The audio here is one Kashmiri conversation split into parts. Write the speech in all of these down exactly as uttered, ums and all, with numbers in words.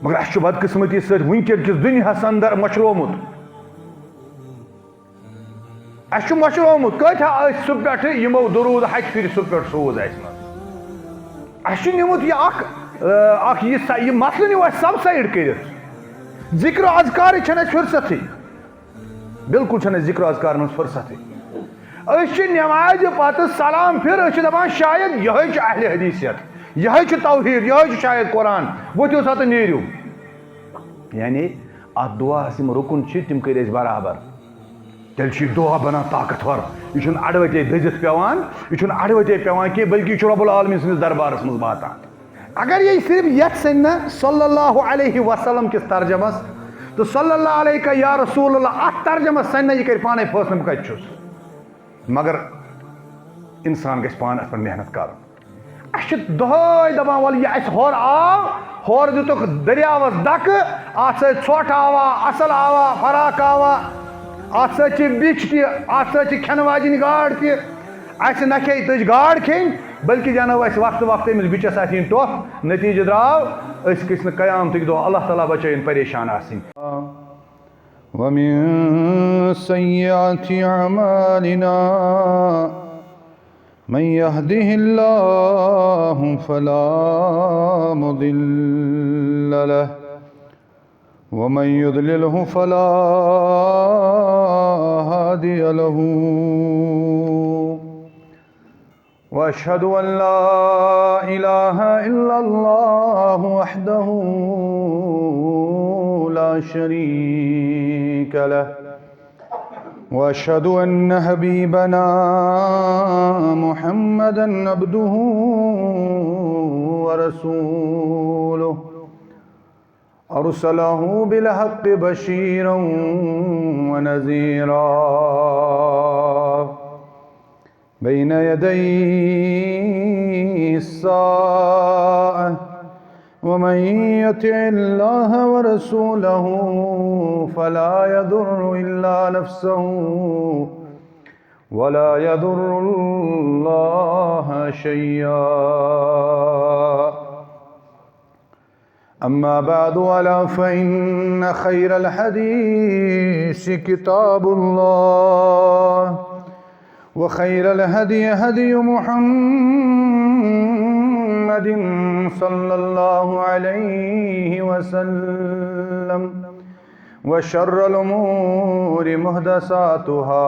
مگر اَسہِ چھُ بدقٕسمتی سۭتۍ وٕنکٮ۪ن کِس دُنیاہَس اندر مۄچرومُت۔ اَسہِ چھُ مۄچرومُت، کۭتیٛاہ ٲسۍ سُہ پٮ۪ٹھٕ یِمو درود ہَتہِ پھِرِ سُہ پٮ۪ٹھ سوٗز اَسہِ منٛز۔ اَسہِ چھُ نیوٗمُت یہِ اکھ، آ، اکھ یہِ سا-، یہِ مسلہٕ نیوٗ اَسہِ سبسایڈ کٔرِتھ۔ ذکر و اذکارٕچ چھَنہٕ اَسہِ فرصتھٕے۔ بالکل چھَنہٕ اَسہِ ذکر و اذکارن ہٕنٛز فرصتھٕے۔ أسۍ چھِ نمازِ پتہٕ سلام پھِر، أسۍ چھِ دپان شاید یِہوٚے چھُ اہلِ حدیثیت، یِہوٚے چھُ توحید، یِہوٚے چھُ شاید قرآن۔ ؤتھِو سا تہٕ نیٖرِو۔ یعنی اَتھ دُعاہَس یِم رُکُن چھِ، تِم کٔرۍ أسۍ برابر۔ تیٚلہِ چھُ یہِ دُعا بنان طاقتور۔ یہِ چھُنہٕ اَڑٕ وَتے دٔزِتھ پٮ۪وان، یہِ چھُنہٕ اَڑٕ وَتے پٮ۪وان کینٛہہ، بلکہِ یہِ چھُ رب العالمین سٕنٛدِس دربارَس منٛز واتان۔ اگر یہِ صرف یَتھ سَنہِ نہ صلی اللہ علیہ وسلم کِس ترجمس تہٕ صلی اللہ علیہ یا رسول اللہ، اَتھ ترجمس سَنہِ نہ، یہِ کَرِ پانَے فٲصلہٕ بہٕ کَتہِ چھُس۔ مگر اِنسان گژھِ پانہٕ اَتھ پٮ۪ٹھ محنت کَرُن۔ اَسہِ چھِ دۄہَے دَپان، وَلہٕ یہِ اَسہِ ہورٕ آو، ہورٕ دِتُکھ دٔریاوَس دَکہٕ، اَتھ سۭتۍ ژھۄٹھ آوا، اَصٕل آوا، فراق آوا، اَتھ سۭتۍ چھِ بِچ تہِ، اَتھ سۭتۍ چھِ کھٮ۪نہٕ واجیٚنۍ گاڈ تہِ۔ اَسہِ نہ کھیٚیہِ تٔج گاڈ کھیٚنۍ، بلکہِ دیٛانو اَسہِ وقتہٕ وقتہٕ أمِس بِچَس اَتھِ یِن ٹۄپھ۔ نتیٖجہٕ درٛاو، أسۍ گٔژھۍ نہٕ قیامتٕکۍ دۄہ اللہ تعالیٰ بچٲیِن پریشان آسٕنۍ۔ ومن سيئات أعمالنا، من يهده الله فلا مضل له، ومن يضلله فلا هادي له. وأشهد أن لا إله إلا الله وحده لا شريك له، وأشهد أن حبيبنا محمدا عبده ورسوله، أرسله بالحق بشيرا ونذيرا بين يدي الساعة، ومن يطع الله ورسوله فلا يضر إلا نفسه ولا يضر الله شيئا. أما بعد، ألا فإن خير الحديث كتاب الله، وخير الهدي هدي محمد صلى الله عليه وسلم، وشر الأمور محدثاتها،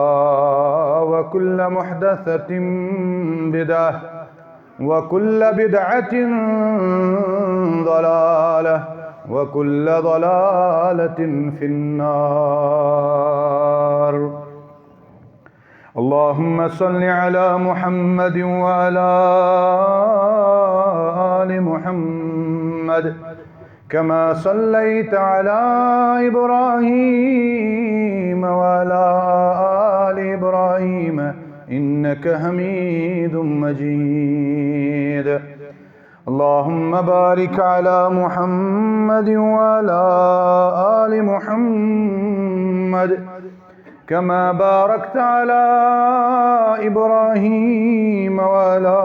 وكل محدثة بدعة، وكل بدعة ضلالة، وكل ضلالة في النار. اللهم صل على محمد وعلى آل محمد كما صليت على إبراهيم وعلى آل إبراهيم إنك حميد مجيد. اللهم بارك على محمد وعلى آل محمد كما باركت على إبراهيم وعلى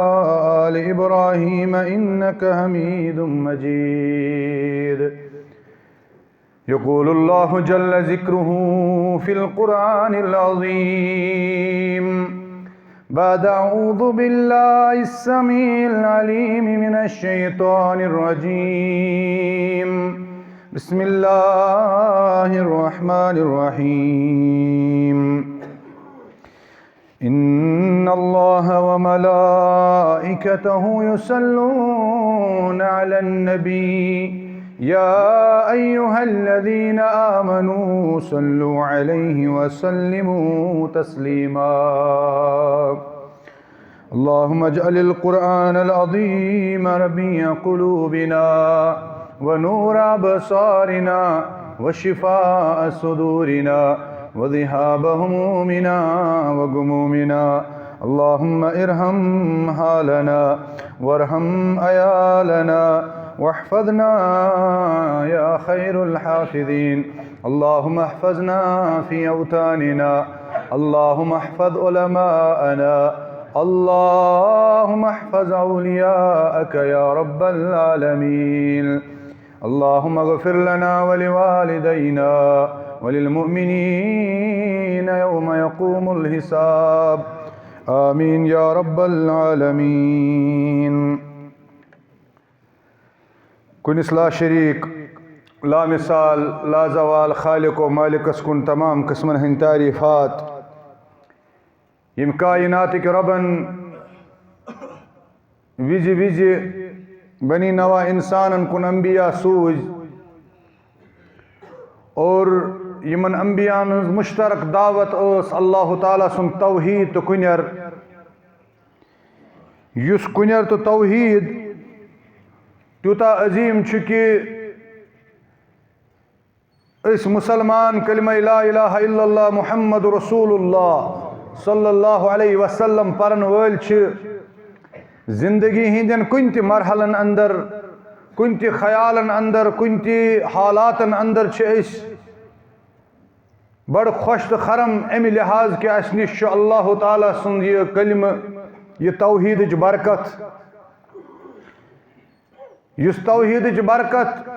آل إبراهيم إنك حميد مجيد. يقول الله جل ذكره في القرآن العظيم بعد أعوذ بالله السميع العليم من الشيطان الرجيم. بسم الله الرحمن الرحيم. إن الله وملائكته يصلون على النبي، يا أيها الذين آمنوا صلوا عليه وسلموا تسليما. اللهم اجعل القرآن العظيم ربيع قلوبنا ونور أبصارنا وشفاء صدورنا وذهاب همومنا وغمومنا. اللهم ارحم حالنا وارحم عيالنا واحفظنا يا خير الحافظين. اللهم احفظنا في أوطاننا. اللهم احفظ علماءنا. اللهم احفظ أولياءك يا رب العالمين. اللهم اغفر لنا ولوالدينا وللمؤمنين يوم يقوم الحساب. آمين يا رب العالمين. کُنِس لا شریک، لا مثال، لا زوال خالق و مالکس کُن تمام قسمن ہٕنٛدۍ تعریفات، ییٚمۍ کائناتٕکۍ رۄبن وِزِ وِزِ بنی نوع انسانن کُن انبیاء سوٗزۍ اور یِمن انبیاءن ہٕنٛز مشترک دعوت ٲس اللہ تعالیٰ سُنٛد توحید تہٕ کُنٮ۪ر۔ یُس کُنٮ۪ر تہٕ توحید تیوٗتاہ عظیٖم چھُ کہِ أسۍ مُسلمان کلمہ لا الہ الا اللہ محمد رسول اللہ صلی اللہ علیہ وسلم پرن وٲلۍ چھِ زندگی ہٕنٛدٮ۪ن کُنہِ تہِ مرحلن اندر، کُنہِ تہِ خیالن اندر، کُنہِ تہِ حالاتن اندر چھِ أسۍ بڑٕ خۄش تہٕ خرم امہِ لحاظ کہِ اسہِ نِش چھُ اللہ تعالیٰ سُنٛد یہِ کلمہٕ، یہِ توحیدٕچ برکت۔ یُس توحیدٕچ برکت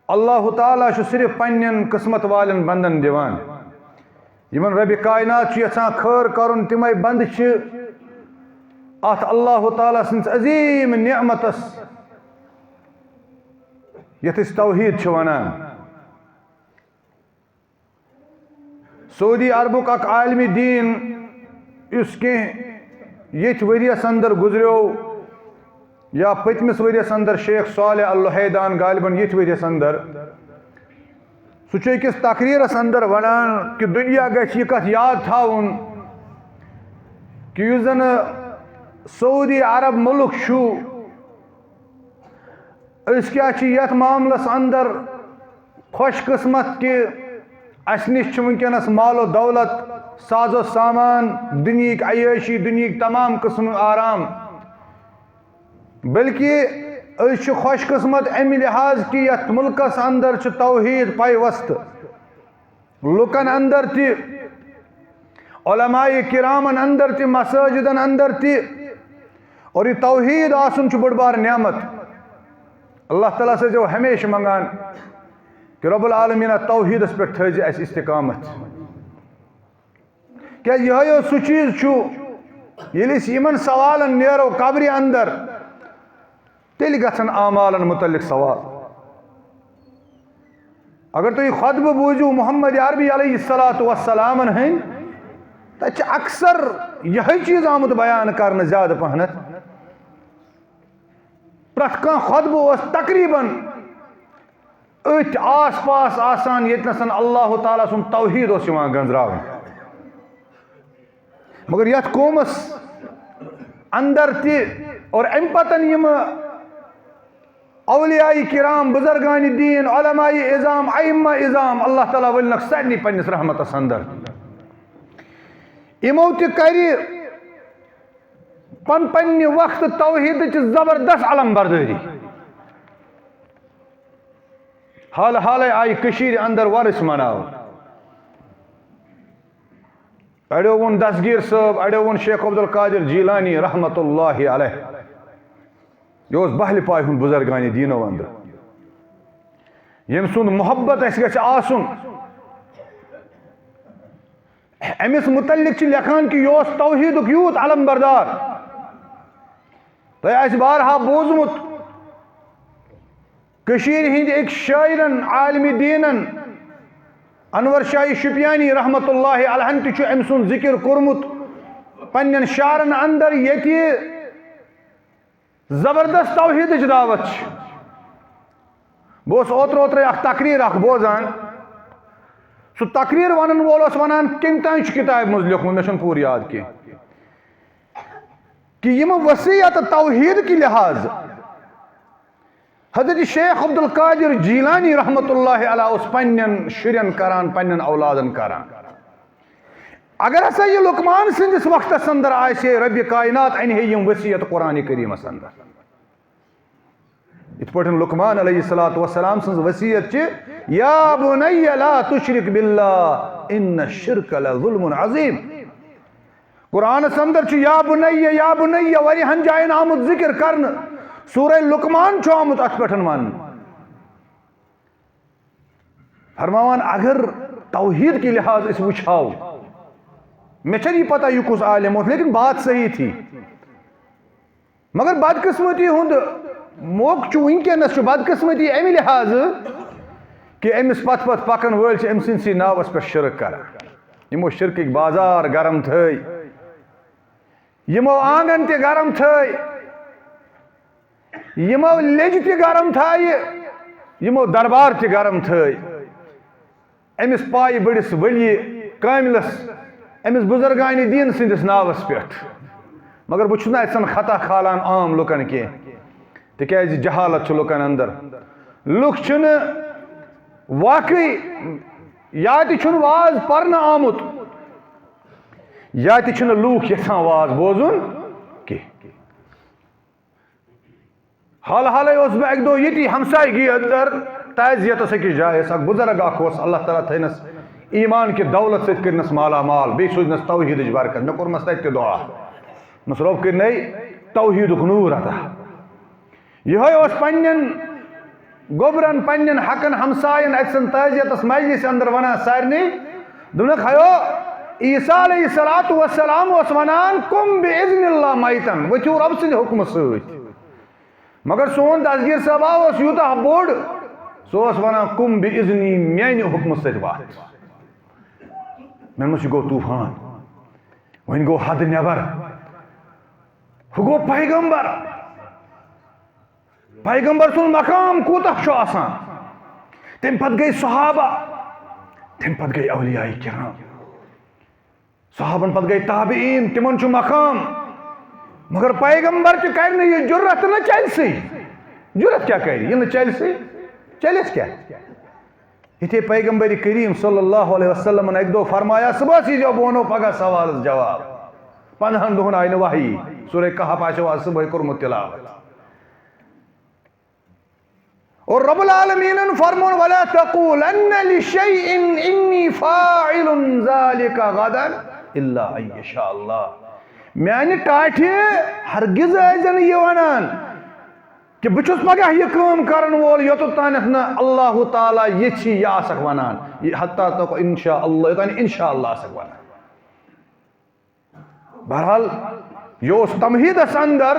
اللہ تعالیٰ چھُ صرف پننٮ۪ن قسمت والٮ۪ن بندن دِوان۔ یِمن رۄبِ کائنات چھُ یژھان خٲر کرُن، تِمے بندٕ چھِ اتھ اللہ تعالیٰ سٕنٛدِس عظیٖم نعمتس، یتھ أسۍ توحید چھِ ونان۔ سعودی عربُک اکھ عالمِ دیٖن، یُس کینٛہہ ییٚتھۍ ؤریَس اندر گُزریو یا پٔتمِس ؤریَس اندر، شیخ صالح اللحیدان، غالباً ییٚتھۍ ؤریَس اندر، سُہ چھُ أکِس تقریٖرَس اندر وَنان کہِ دُنیا گژھِ یہِ کَتھ یاد تھاوُن کہِ یُس زَن سعودی عرب مُلک چھُ، أسۍ کیٛاہ چھِ یَتھ معاملَس اندر خوش قسمت کہ اسہِ نِش چھِ وٕنکیٚنَس مال و دولت، ساز و سامان، دُنیہٕکۍ عیٲشی، دُنیہٕکۍ تمام قٕسمٕکۍ آرام، بلکہ أسۍ چھِ خوش قسمت اَمہِ لحاظ کہ یَتھ مُلکَس اندر چھِ توحید پیوست لُکَن اندر تہِ، علماء کرامن اندر تہِ، مساجدن اندر تہِ۔ اور یہِ توحید آسُن چھُ بٔڑ بار نعمت۔ اللہ تعالیٰ سۭتۍ چھِ ہمیشہِ منٛگان کہ رب العالمین توحیدس پٮ۪ٹھ تھٲوزِ اَسہِ استقامت۔ کیازِ یِہوٚے یوت سُہ چیٖز چھُ، ییٚلہِ أسۍ یِمن سوالن نیرو قبرِ اندر، تیٚلہِ گژھن اعمالن متعلق سوال۔ اگر تُہۍ خطبہٕ بوٗزِو محمد عربی علیہ الصلوۃ والسلامن ہٕنٛدۍ، تتہِ چھِ اکثر یِہوٚے چیٖز آمُت بیان کرنہٕ زیادٕ پہنتھ۔ پرٛٮ۪تھ کانٛہہ خطبہٕ اوس تقریباً أتھۍ آس پاس آسان، ییٚتہِ نَسَن اللہ تعالیٰ سُنٛد توحیٖد اوس یِوان گٔنٛزراونہٕ۔ مگر یَتھ قومَس اندر تہِ اور اَمہِ پَتَن یِم اولیاء کرام، بزرگان دین، علماء عظام، ائمہ عظام، اللہ تعالیٰ ؤلنَکھ سارنٕے پنٛنِس رحمتَس اندر۔ یِمو تہِ کَرِ پن پننہِ وقتہٕ توحیدٕچ زبردست علم بردٲری۔ حال حالے آیہِ کٔشیٖرِ اندر وۄرُس مناونہٕ۔ اڑیو ووٚن دستگیر صٲب، اڑیو ووٚن شیخ عبدالقادر جیلانی رحمت اللہ علیہ۔ یہِ اوس بہلہِ پایہِ ہُنٛد بزرگانِ دیٖنو اندر، ییٚمۍ سُنٛد محبت اَسہِ گژھِ آسُن۔ أمِس متعلق چھِ لیکھان کہِ یہِ اوس توحیٖدُک یوٗت علم بردار۔ تۄہہِ آسہِ بارہا بوٗزمُت، کٔشیٖرِ ہِنٛدۍ أکۍ شٲعرن، عالمِ دیٖنن، انور شاہی شُپیانی رحمت اللہ علیہن تہِ چھُ أمۍ سُنٛد ذِکِر کوٚرمُت پننٮ۪ن شعرن اندر، ییٚتہِ زبردست توحیٖدٕچ دعوت چھِ۔ بہٕ اوسُس اوترٕ اوترَے اکھ تقریٖر اکھ بوزان۔ سُہ تقریٖر وَنَن وول اوس وَنان، کٔمۍ تام چھُ کِتابہِ منٛز لیوٚکھمُت، مےٚ چھُنہٕ پوٗرٕ یاد کینٛہہ، کہِ یِم وصیت توحیٖد کہِ لحاظ حضرت شیخ عبدالقادر جیلانی رحمت اللہ علیہ اوس پننٮ۪ن شُرٮ۪ن کران، پننٮ۪ن اولادن کران۔ اگر ہسا یہِ لقمان سٕنٛدِس وقتس اندر آسہِ ہے، ربِ کائنات انہِ ہے یِم وصیت قرآن کریٖمس اندر۔ یِتھ پٲٹھۍ لقمان علیہ الصلوۃ والسلام سٕنٛز وصیت چھِ، یا بنی لا تشرک باللہ ان الشرک لظلم عظیم۔ قرآنس اندر چھُ یا بنی، یا بنی واریاہن جاین آمُت ذکر کرنہٕ۔ سورہ لقمان چھُ آمُت اتھ پٮ۪ٹھ وننہٕ۔ فرماوان، اگر توحید کہِ لحاظ أسۍ وٕچھو، مےٚ چھَنہٕ یہِ پتہ یہِ کُس عالم اوس، لیکن بات صحیح تھی۔ مگر بدقسمتی ہُنٛد موقعہٕ چھُ وٕنکیٚنَس، چھُ بدقسمتی اَمہِ لحاظہٕ کہِ أمِس پتہٕ پتہٕ پکن وٲلۍ چھِ أمۍ سٕنٛدسٕے ناوَس پٮ۪ٹھ شرک کران۔ یِمو شرکٕکۍ بازار گرم تھٲے، یِمو آنگن تہِ گرم تھٲے، یِمو لیٚجہِ تہِ گرم تھایہِ، یِمو دربار تہِ گرم تھٲے۔ أمِس پایہِ بٔڑِس ولی کاملس، أمِس بزرگانِ دیٖن سٕنٛدِس ناوس پٮ۪ٹھ۔ مگر بہٕ چھُس نہٕ اَتہِ سَن خطا کھالان عام لُکن کینٛہہ، تِکیازِ جہالت چھِ لُکن اندر۔ لُکھ چھِنہٕ واقعی، یا تہِ چھُنہٕ واز پرنہٕ آمُت، یا تہِ چھِنہٕ لوٗکھ یژھان واز بوزُن کینٛہہ۔ حال حالے اوسُس بہٕ اَکہِ دۄہ ییٚتی ہمسایگی اندر تعزیتس أکِس جایہِ، ٲس اکھ بُزرگ اکھ اوس، اللہ تعالیٰ تھٲینس ایمان کہِ دولت سۭتۍ کٔرنس مالا مال، بیٚیہِ سوٗزنس توحیدٕچ برکت۔ مےٚ کوٚرمس تتہِ تہِ دعا، دوٚپمس، رۄب کٔرنَے توحیدُک نوٗر عطا۔ یِہوٚے اوس پننٮ۪ن گوٚبرن، پننٮ۪ن حقن، ہمساین أکۍ سٕنٛد تعزیتس مجلس اندر ونان سارنٕے، دوٚپنکھ، ہیو، عیسیٰ علیہ الصلوۃ والسلام اوس ونان، "قم باذن اللہ میتن"، ؤتھِو رۄب سٕنٛدِ حُکمہٕ سۭتۍ۔ مگر سون دستگیر صٲبا اوس یوٗتاہ بوٚڑ، سُہ اوس ونان، "قم باذنی"، میانہِ حُکمہٕ سۭتۍ وَتھ۔ مےٚ دوٚپمَس، یہِ گوٚو طوٗفان، وۄنۍ گوٚو حد نٮ۪بر، ہُہ گوٚو پیغمبر۔ پیغمبر سُنٛد مقام کوٗتاہ چھُ آسان؟ تَمہِ پتہٕ گٔے صحابہ، تَمہِ پتہٕ گٔے اولیاء کرام۔ صحابن پتہٕ گٔے تابعین، تِمن چھُ مقام۔ مگر پیغمبر تہِ کرِ نہٕ یہِ جُرت، نہ چلہِ سٕے۔ جُرت کیٛاہ کرِ؟ یہِ نہٕ چلہِ سٕے، چلٮ۪س کیٛاہ؟ یِتھے پیغمبر کریم صلی اللہ علیہ وسلمن اَکہِ دۄہ فرمایا، صُبحس ییٖزیو، بہٕ وَنو پگاہ سوالس جواب۔ پندہن دۄہن آیہِ نہٕ وحی۔ سورہ کہف آسیو آز صُبحٲے کوٚرمُت تلاوت۔ اور رب العالمینن فرمون، "ولا تقولن لشيء إني فاعل ذلك غدا إلا أن يشاء الله"۔ میانہِ ٹاٹھہِ، ہرگز ٲسۍ زِ نہٕ یہِ ونان کہِ بہٕ چھُس پگاہ یہِ کٲم کرن وول، یوٚتتھ تانٮ۪تھ نہٕ اللہ تعالیٰ یژھِ یہِ آسکھ ونان، یہِ حتیٰ تک انشاء اللہ، یوٚتانۍ انشاء اللہ آسکھ ونان۔ بہرحال، یہِ اوس تمہیٖدس اندر،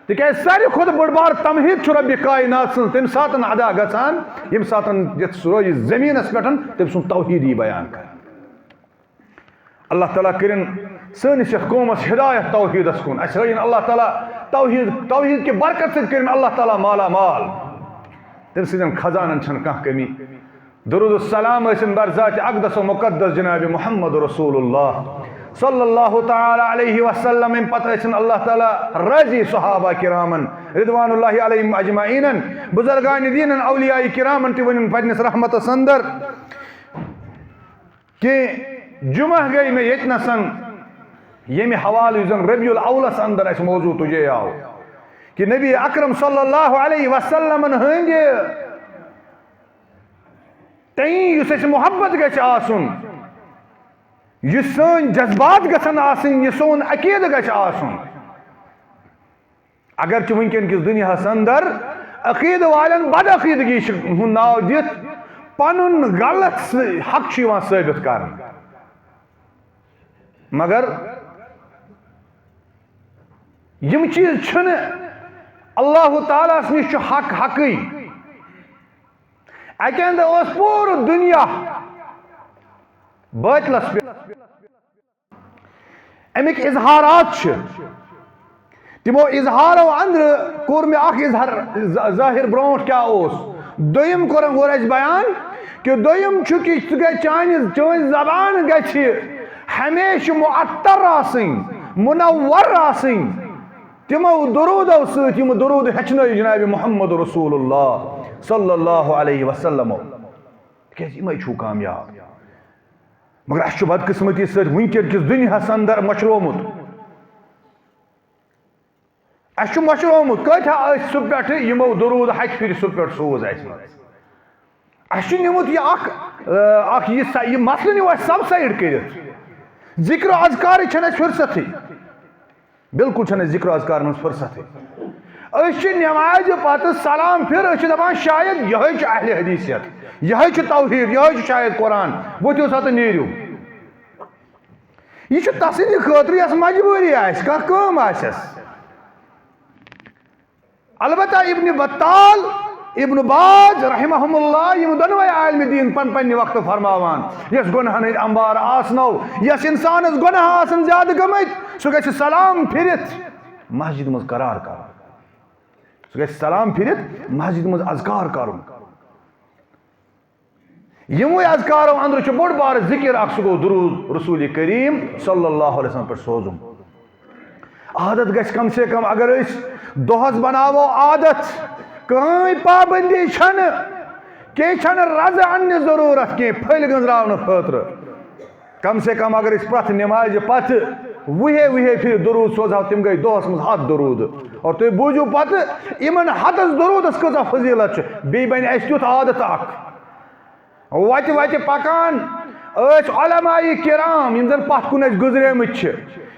تِکیازِ ساروی کھۄتہٕ بٔڑ بار تمہیٖد چھُ ربِ کائنات سٕنٛز تمہِ ساتن ادا گژھان، ییٚمہِ ساتن یتھ سورِ زٔمیٖنس پٮ۪ٹھ تٔمۍ سُنٛد توحیٖد یی بیان کرنہٕ۔ اللہ تعالیٰ کٔرِن سٲنِس یتھ قومس ہدایت توحیٖدس کُن، اسہِ ہٲیِن اللہ تعالیٰ توحیٖد، توحیٖد کہِ برکت سۭتۍ کٔرِن اللہ تعالیٰ مالا مال، تٔمۍ سٕنٛدٮ۪ن خزانن چھنہٕ کانٛہہ کٔمی۔ درود السلام ٲسِن بر ذات اقدس و مقدس جناب محمد رسول اللہ صلی اللہ تعالیٰ علیہ وسلم۔ امہِ پتہٕ ٲسِن اللہ تعالیٰ راضی صحابہ کرامن رضوان اللہ علیہم اجمعینن، بزرگان دینن، اولیاء کرامن تہِ ؤنِن پننِس رحمتس اندر۔ کینٛہہ جمعہ گٔے مےٚ ییٚتہِ نسن، ییٚمہِ حوالہٕ یُس زن ربیع الاولس اندر اسہِ موضوع تُجے آو کہِ نبی اکرم صلی اللہ علیہ وسلمن ہٕنٛدِ تئیں یُس اَسہِ محبت گژھِ آسُن، یُس سٲنۍ جذبات گژھن آسٕنۍ، یہِ سون عقیدٕ گژھِ آسُن۔ اگرچہِ وٕنکیٚن کِس دُنیاہَس اندر عقیدٕ والٮ۪ن بدعقیدگی چھِ ہُنٛد ناو دِتھ پنُن غلط سہٕ-، حق چھُ یِوان ثٲبت کرنہٕ، مگر یِم چیٖز چھِنہٕ، اللہ تعالیٰ ہَس نِش چھُ حق حقٕے۔ اَکہِ اندٕ اوس پوٗرٕ دُنیا بٲطلَس پٮ۪ٹھ۔ اَمِکۍ اظہارات چھِ، تِمو اظہارو اندرٕ کوٚر مےٚ اکھ اظہار ظ-، ظٲہِر برونٛٹھ کیٛاہ اوس۔ دوٚیِم کوٚرُن، کوٚر اَسہِ بیان کہِ دوٚیِم چھُ کہِ ژٕ گژھِ، چانہِ، چٲنۍ زبان گژھِ ہمیشہِ معطر آسٕنۍ، منور آسٕنۍ۔ تِمو دروٗدو سۭتۍ، یِم دروٗد ہیٚچھنٲوۍ جناب محمد رسول اللہ صلی اللہ علیہ وسلمو۔ تِکیٛازِ یِمے چھُو کامیاب۔ مگر اَسہِ چھُ بدقٕسمتی سۭتۍ وٕنکیٚن کِس دُنیاہَس اندر مٔشرومُت۔ اَسہِ چھُ مٔشرومُت، کۭتیٛاہ ٲسۍ سُہ پٮ۪ٹھٕ یِمو دروٗد ہَتہِ پھِرِ سُہ پٮ۪ٹھ سوز اَسہِ۔ اَسہِ چھُ نیوٗمُت یہِ اکھ، آ، اکھ یہِ سا-، یہِ مسلہٕ نیوٗ اَسہِ سبسایڈ کٔرِتھ۔ ذِکر و اذکارٕچ چھَنہٕ اَسہِ فرصتھٕے۔ بالکل چھَنہٕ اَسہِ ذِکر و اذکارَن ہٕنٛز فرصتھٕے۔ أسۍ چھِ نمازِ پتہٕ سلام پھِر، أسۍ چھِ دپان شاید یِہوٚے چھُ اہلِ حدیثیت، یِہوٚے چھُ توحید، یِہوٚے چھُ شاید قرآن، ؤتھِو سا تہٕ نیٖرِو۔ یہِ چھُ تسٕنٛدِ خٲطرٕ یۄس مجبوٗری آسہِ، کانٛہہ کٲم آسٮ۪س۔ البتہ ابن بطال، ابن باز رحمہم اللہ، یِم دۄنوَے عالمِ دیٖن پن پننہِ وقتہٕ فرماوان، یۄس گۄنہن ہٕنٛدۍ انبار آسنو، یۄس انسانس گۄناہ آسن زیادٕ گٔمٕتۍ، سُہ گژھِ سلام پھِرِتھ مسجد منٛز قرار کرُن۔ سُہ گژھِ سلام پھِرِتھ مسجد منٛز اذکار کرُن۔ یِموٕے اذکارو اندرٕ چھُ بوٚڑ بارٕ ذکر اکھ، سُہ گوٚو درود رسول کریم صلی اللہ علیہ وسلم پٮ۪ٹھ سوزُن۔ عادت گژھِ کم سے کم، اگر أسۍ دۄہس بناوو عادت، کٕہٕنۍ پابندی چھنہٕ، کینٛہہ چھنہٕ رزٕ اننٕچ ضروٗرت کینٛہہ پھٔلۍ گٔنزراونہٕ خٲطرٕ۔ کم سے کم اگر أسۍ پرٛٮ۪تھ نمازِ پتہٕ وُہے وُہے پھِرِ درود سوزہو، تِم گٔے دۄہس منٛز ہتھ درود۔ اور تُہۍ بوٗزِو پتہٕ، یِمن ہتس درودس کۭژاہ فضیلت چھِ۔ بیٚیہِ بنہِ اسہِ تیُتھ عادت اکھ۔ وتہِ وتہِ پکان ٲسۍ علماء کرام، یِم زن پتھ کُن ٲسۍ گُزریمٕتۍ چھِ،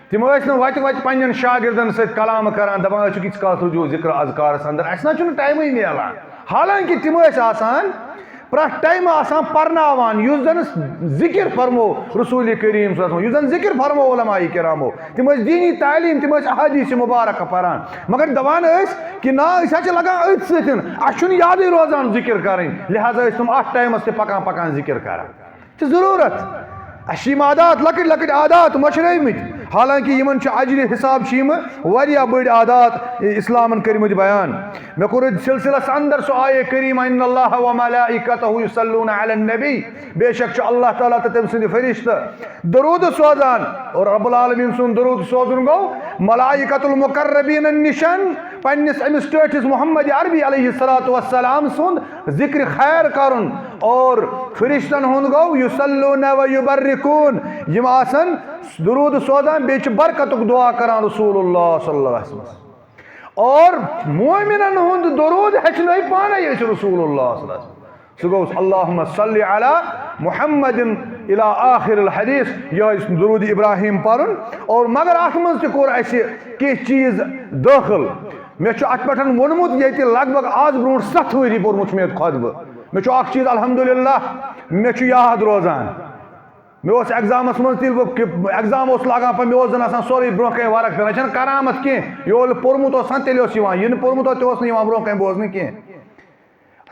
تِم ٲسۍ نہٕ وتہِ وتہِ پننٮ۪ن شاگردن سۭتۍ کلام کران، دپان، "أسۍ چھِ کِتس کالس روٗزِو ذکر اذکارس اندر، اسہِ نہ چھُنہٕ ٹایمٕے میلان۔" حالانکہِ تِم ٲسۍ آسان پرٛٮ۪تھ ٹایمہٕ آسان پرناوان، یُس زن ذکر فرمو رسول کریم صلی اللہ علیہ وسلم، یُس زن ذکر فرمو علماء کرامو، تِم ٲسۍ دینی تعلیٖم، تِم ٲسۍ احادیث مبارکہ پران، مگر دپان ٲسۍ کہِ نا، أسۍ حظ چھِ لگان أتھۍ سۭتۍ، اسہِ چھُنہٕ یادٕے روزان ذکر کرٕنۍ، لہذا ٲسۍ تِم اتھ ٹایمس تہِ پکان پکان ذکر کران۔ چھِ ضروٗرت۔ اَسہِ چھِ یِم عادات، لۄکٕٹۍ لۄکٕٹۍ عادات مٔشرٲومٕتۍ، حالانکہِ یِمن چھُ اجرِ حساب چھِ یِم واریاہ بٔڑۍ عادات اِسلامن کٔرمٕتۍ بیان۔ مےٚ کوٚر أتھۍ سلسلس اندر سُہ آیے کریمہ، "ان اللہ و ملائکتہ یصلون علی النبی"، بے شک چھُ اللہ تعالیٰ تہٕ تٔمۍ سٕنٛدِ فرشتہٕ درود سوزان، اور رب العالمین سُنٛد درود سوزُن گوٚو ملائکۃ المقربین نِشن پننِس أمِس ٹٲٹھِس محمد عربی علیہ الصلوۃ والسلام سُنٛد ذکر خیر کرُن، اور فرشتن ہُنٛد گوٚو یصلون و یبرکون، یِم آسن درود سوزان، بیٚیہِ چھِ برکتُک دعا کران رسول اللہ صلی اللہ علیہ وسلم۔ اور مومنن ہُنٛد درود ہیٚچھنٲے پانے أسۍ رسول اللہ صلی اللہ علیہ وسلم۔ سُہ گوٚو اللہم صلی علی محمد الی آخر الحدیث، یِہوٚے درود ابراہیم پرُن۔ اور مگر اتھ منٛز تہِ کوٚر اسہِ کینٛہہ چیٖز دٲخل۔ مےٚ چھُ اتھ پٮ۪ٹھ ووٚنمُت ییٚتہِ لگ بگ آز برونٛٹھ ستھ ؤری پوٚرمُت چھُ مےٚ ییٚتہِ خطبہٕ۔ مےٚ چھُ اکھ چیٖز الحمدللہ، مےٚ چھُ یاد روزان۔ مےٚ اوس ایگزامس منٛز تیٚلہِ بہٕ کہِ-، ایگزام اوس لاگان پتہٕ، مےٚ اوس زن آسان سورُے برونٛہہ کنہِ ورق پھِران، چھَنہٕ کرامت کینٛہہ۔ یہِ اوس پوٚرمُت اوس آسان، تیٚلہِ اوس یِوان، یہِ نہٕ پوٚرمُت اوس، تہِ اوس نہٕ یِوان برونٛہہ کنہِ بوزنہٕ کینٛہہ۔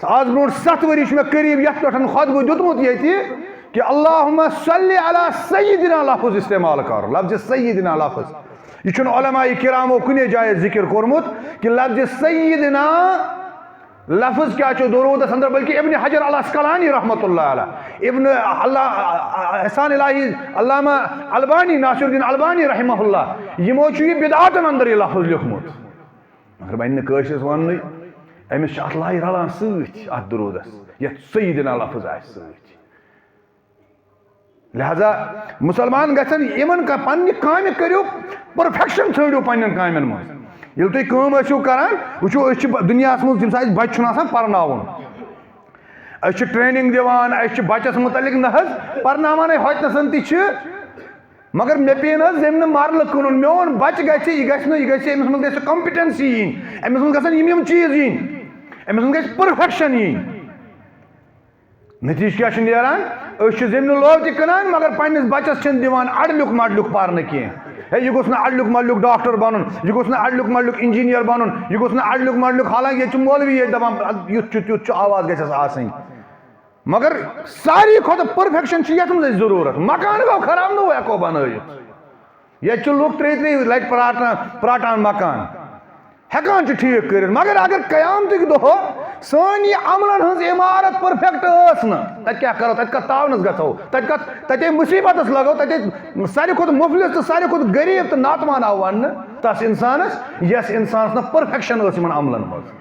آز برونٛٹھ ستھ ؤری چھُ مےٚ قریب یتھ پٮ۪ٹھ خطبہٕ دیُتمُت ییٚتہِ کہِ اللہم صلی علی سیدنا لفظ استعمال کر، لفظ سیدنا لفظ۔ یہِ چھُنہٕ علماء کرامو کُنے جایہِ ذکر کوٚرمُت کہِ لفظ سیدنا لفظ کیٛاہ چھُ درودس اندر، بلکہ ابن حجر العسقلانی رحمۃ اللہ علیہ، ابن اللہ، احسان الہی، علامہ البانی، ناصر الدین البانی رحمہ اللہ، یِمو چھُ یہِ بدعاتن اندر یہِ لفظ لیوٚکھمُت۔ مگر وۄنۍ نہٕ کٲشرِس وننُے، أمِس چھِ اتھ لایہِ رلان سۭتۍ، اتھ درودس، یتھ سیدنا لفظ آسہِ سۭتۍ۔ لہذا مسلمان گژھن یِمن کا-، پننہِ کامہِ کٔرِو، پرفیکشن ژھٲنٛڈِو پننٮ۪ن کامٮ۪ن منٛز۔ ییٚلہِ تُہۍ کٲم ٲسِو کران، وٕچھِو، أسۍ چھِ ب-، دُنیاہس منٛز ییٚمہِ ساتہٕ اَسہِ بچہِ چھُنہٕ آسان پرناوُن، أسۍ چھِ ٹریننگ دِوان، أسۍ چھِ بچس متعلق نہ حظ پرناوان ہے ہوتہِ نسن تہِ چھِ، مگر مےٚ پیٚیہِ نہٕ حظ زٔمیٖنہٕ مرلہٕ کٕنُن، میون بچہِ گژھِ، یہِ گژھِ نہٕ، یہِ گژھِ، أمِس منٛز گژھِ کمپٹنسی یِنۍ، أمِس منٛز گژھن یِم یِم چیٖز یِنۍ، أمِس منٛز گژھِ پرفیکشن یِنۍ۔ نتیجہ کیٛاہ چھُ نیران؟ أسۍ چھِ زٔمیٖنہٕ لوو تہِ کٕنان، مگر پننِس بچس چھِنہٕ دِوان اڈلیُک مڈلیُک پرنہٕ کینٛہہ۔ ہے، یہِ گوٚژھ نہٕ اڈلیُک مڈلیُک ڈاکٹر بنُن، یہِ گوٚژھ نہٕ اڈلیُک مڈلیُک انجینئر بنُن، یہِ گوٚژھ نہٕ اڈلیُک مڈلیُک، حالانکہ ییٚتہِ چھُ مولوی ییٚتہِ دپان، یُتھ چھُ، تیُتھ چھُ، آواز گژھٮ۪س آسٕنۍ۔ مگر ساروی کھۄتہٕ پرفیکشن چھِ یتھ منٛز اَسہِ ضروٗرت۔ مکان گوٚو خراب، نوٚو ہٮ۪کو بنٲیِتھ۔ ییٚتہِ چھِ لُکھ ترٛیٚیہِ ترٛیٚیہِ لٹہِ پراٹان، پراٹان مکان۔ ہٮ۪کان چھِ ٹھیٖک کٔرِتھ، مگر اگر قیامتٕکۍ دۄہ سٲنۍ یہِ عملن ہٕنٛز عمارت پرفیکٹ ٲس نہٕ، تتہِ کیٛاہ کرو؟ تتہِ کتھ تاونس گژھو؟ تتہِ کتھ، تتے مصیبتس لگو؟ تتے ساروی کھۄتہٕ مفلس تہٕ ساروی کھۄتہٕ غریب تہٕ ناتوان آو وننہٕ تس انسانس، یس انسانس نہٕ پرفیکشن ٲس یِمن عملن منٛز۔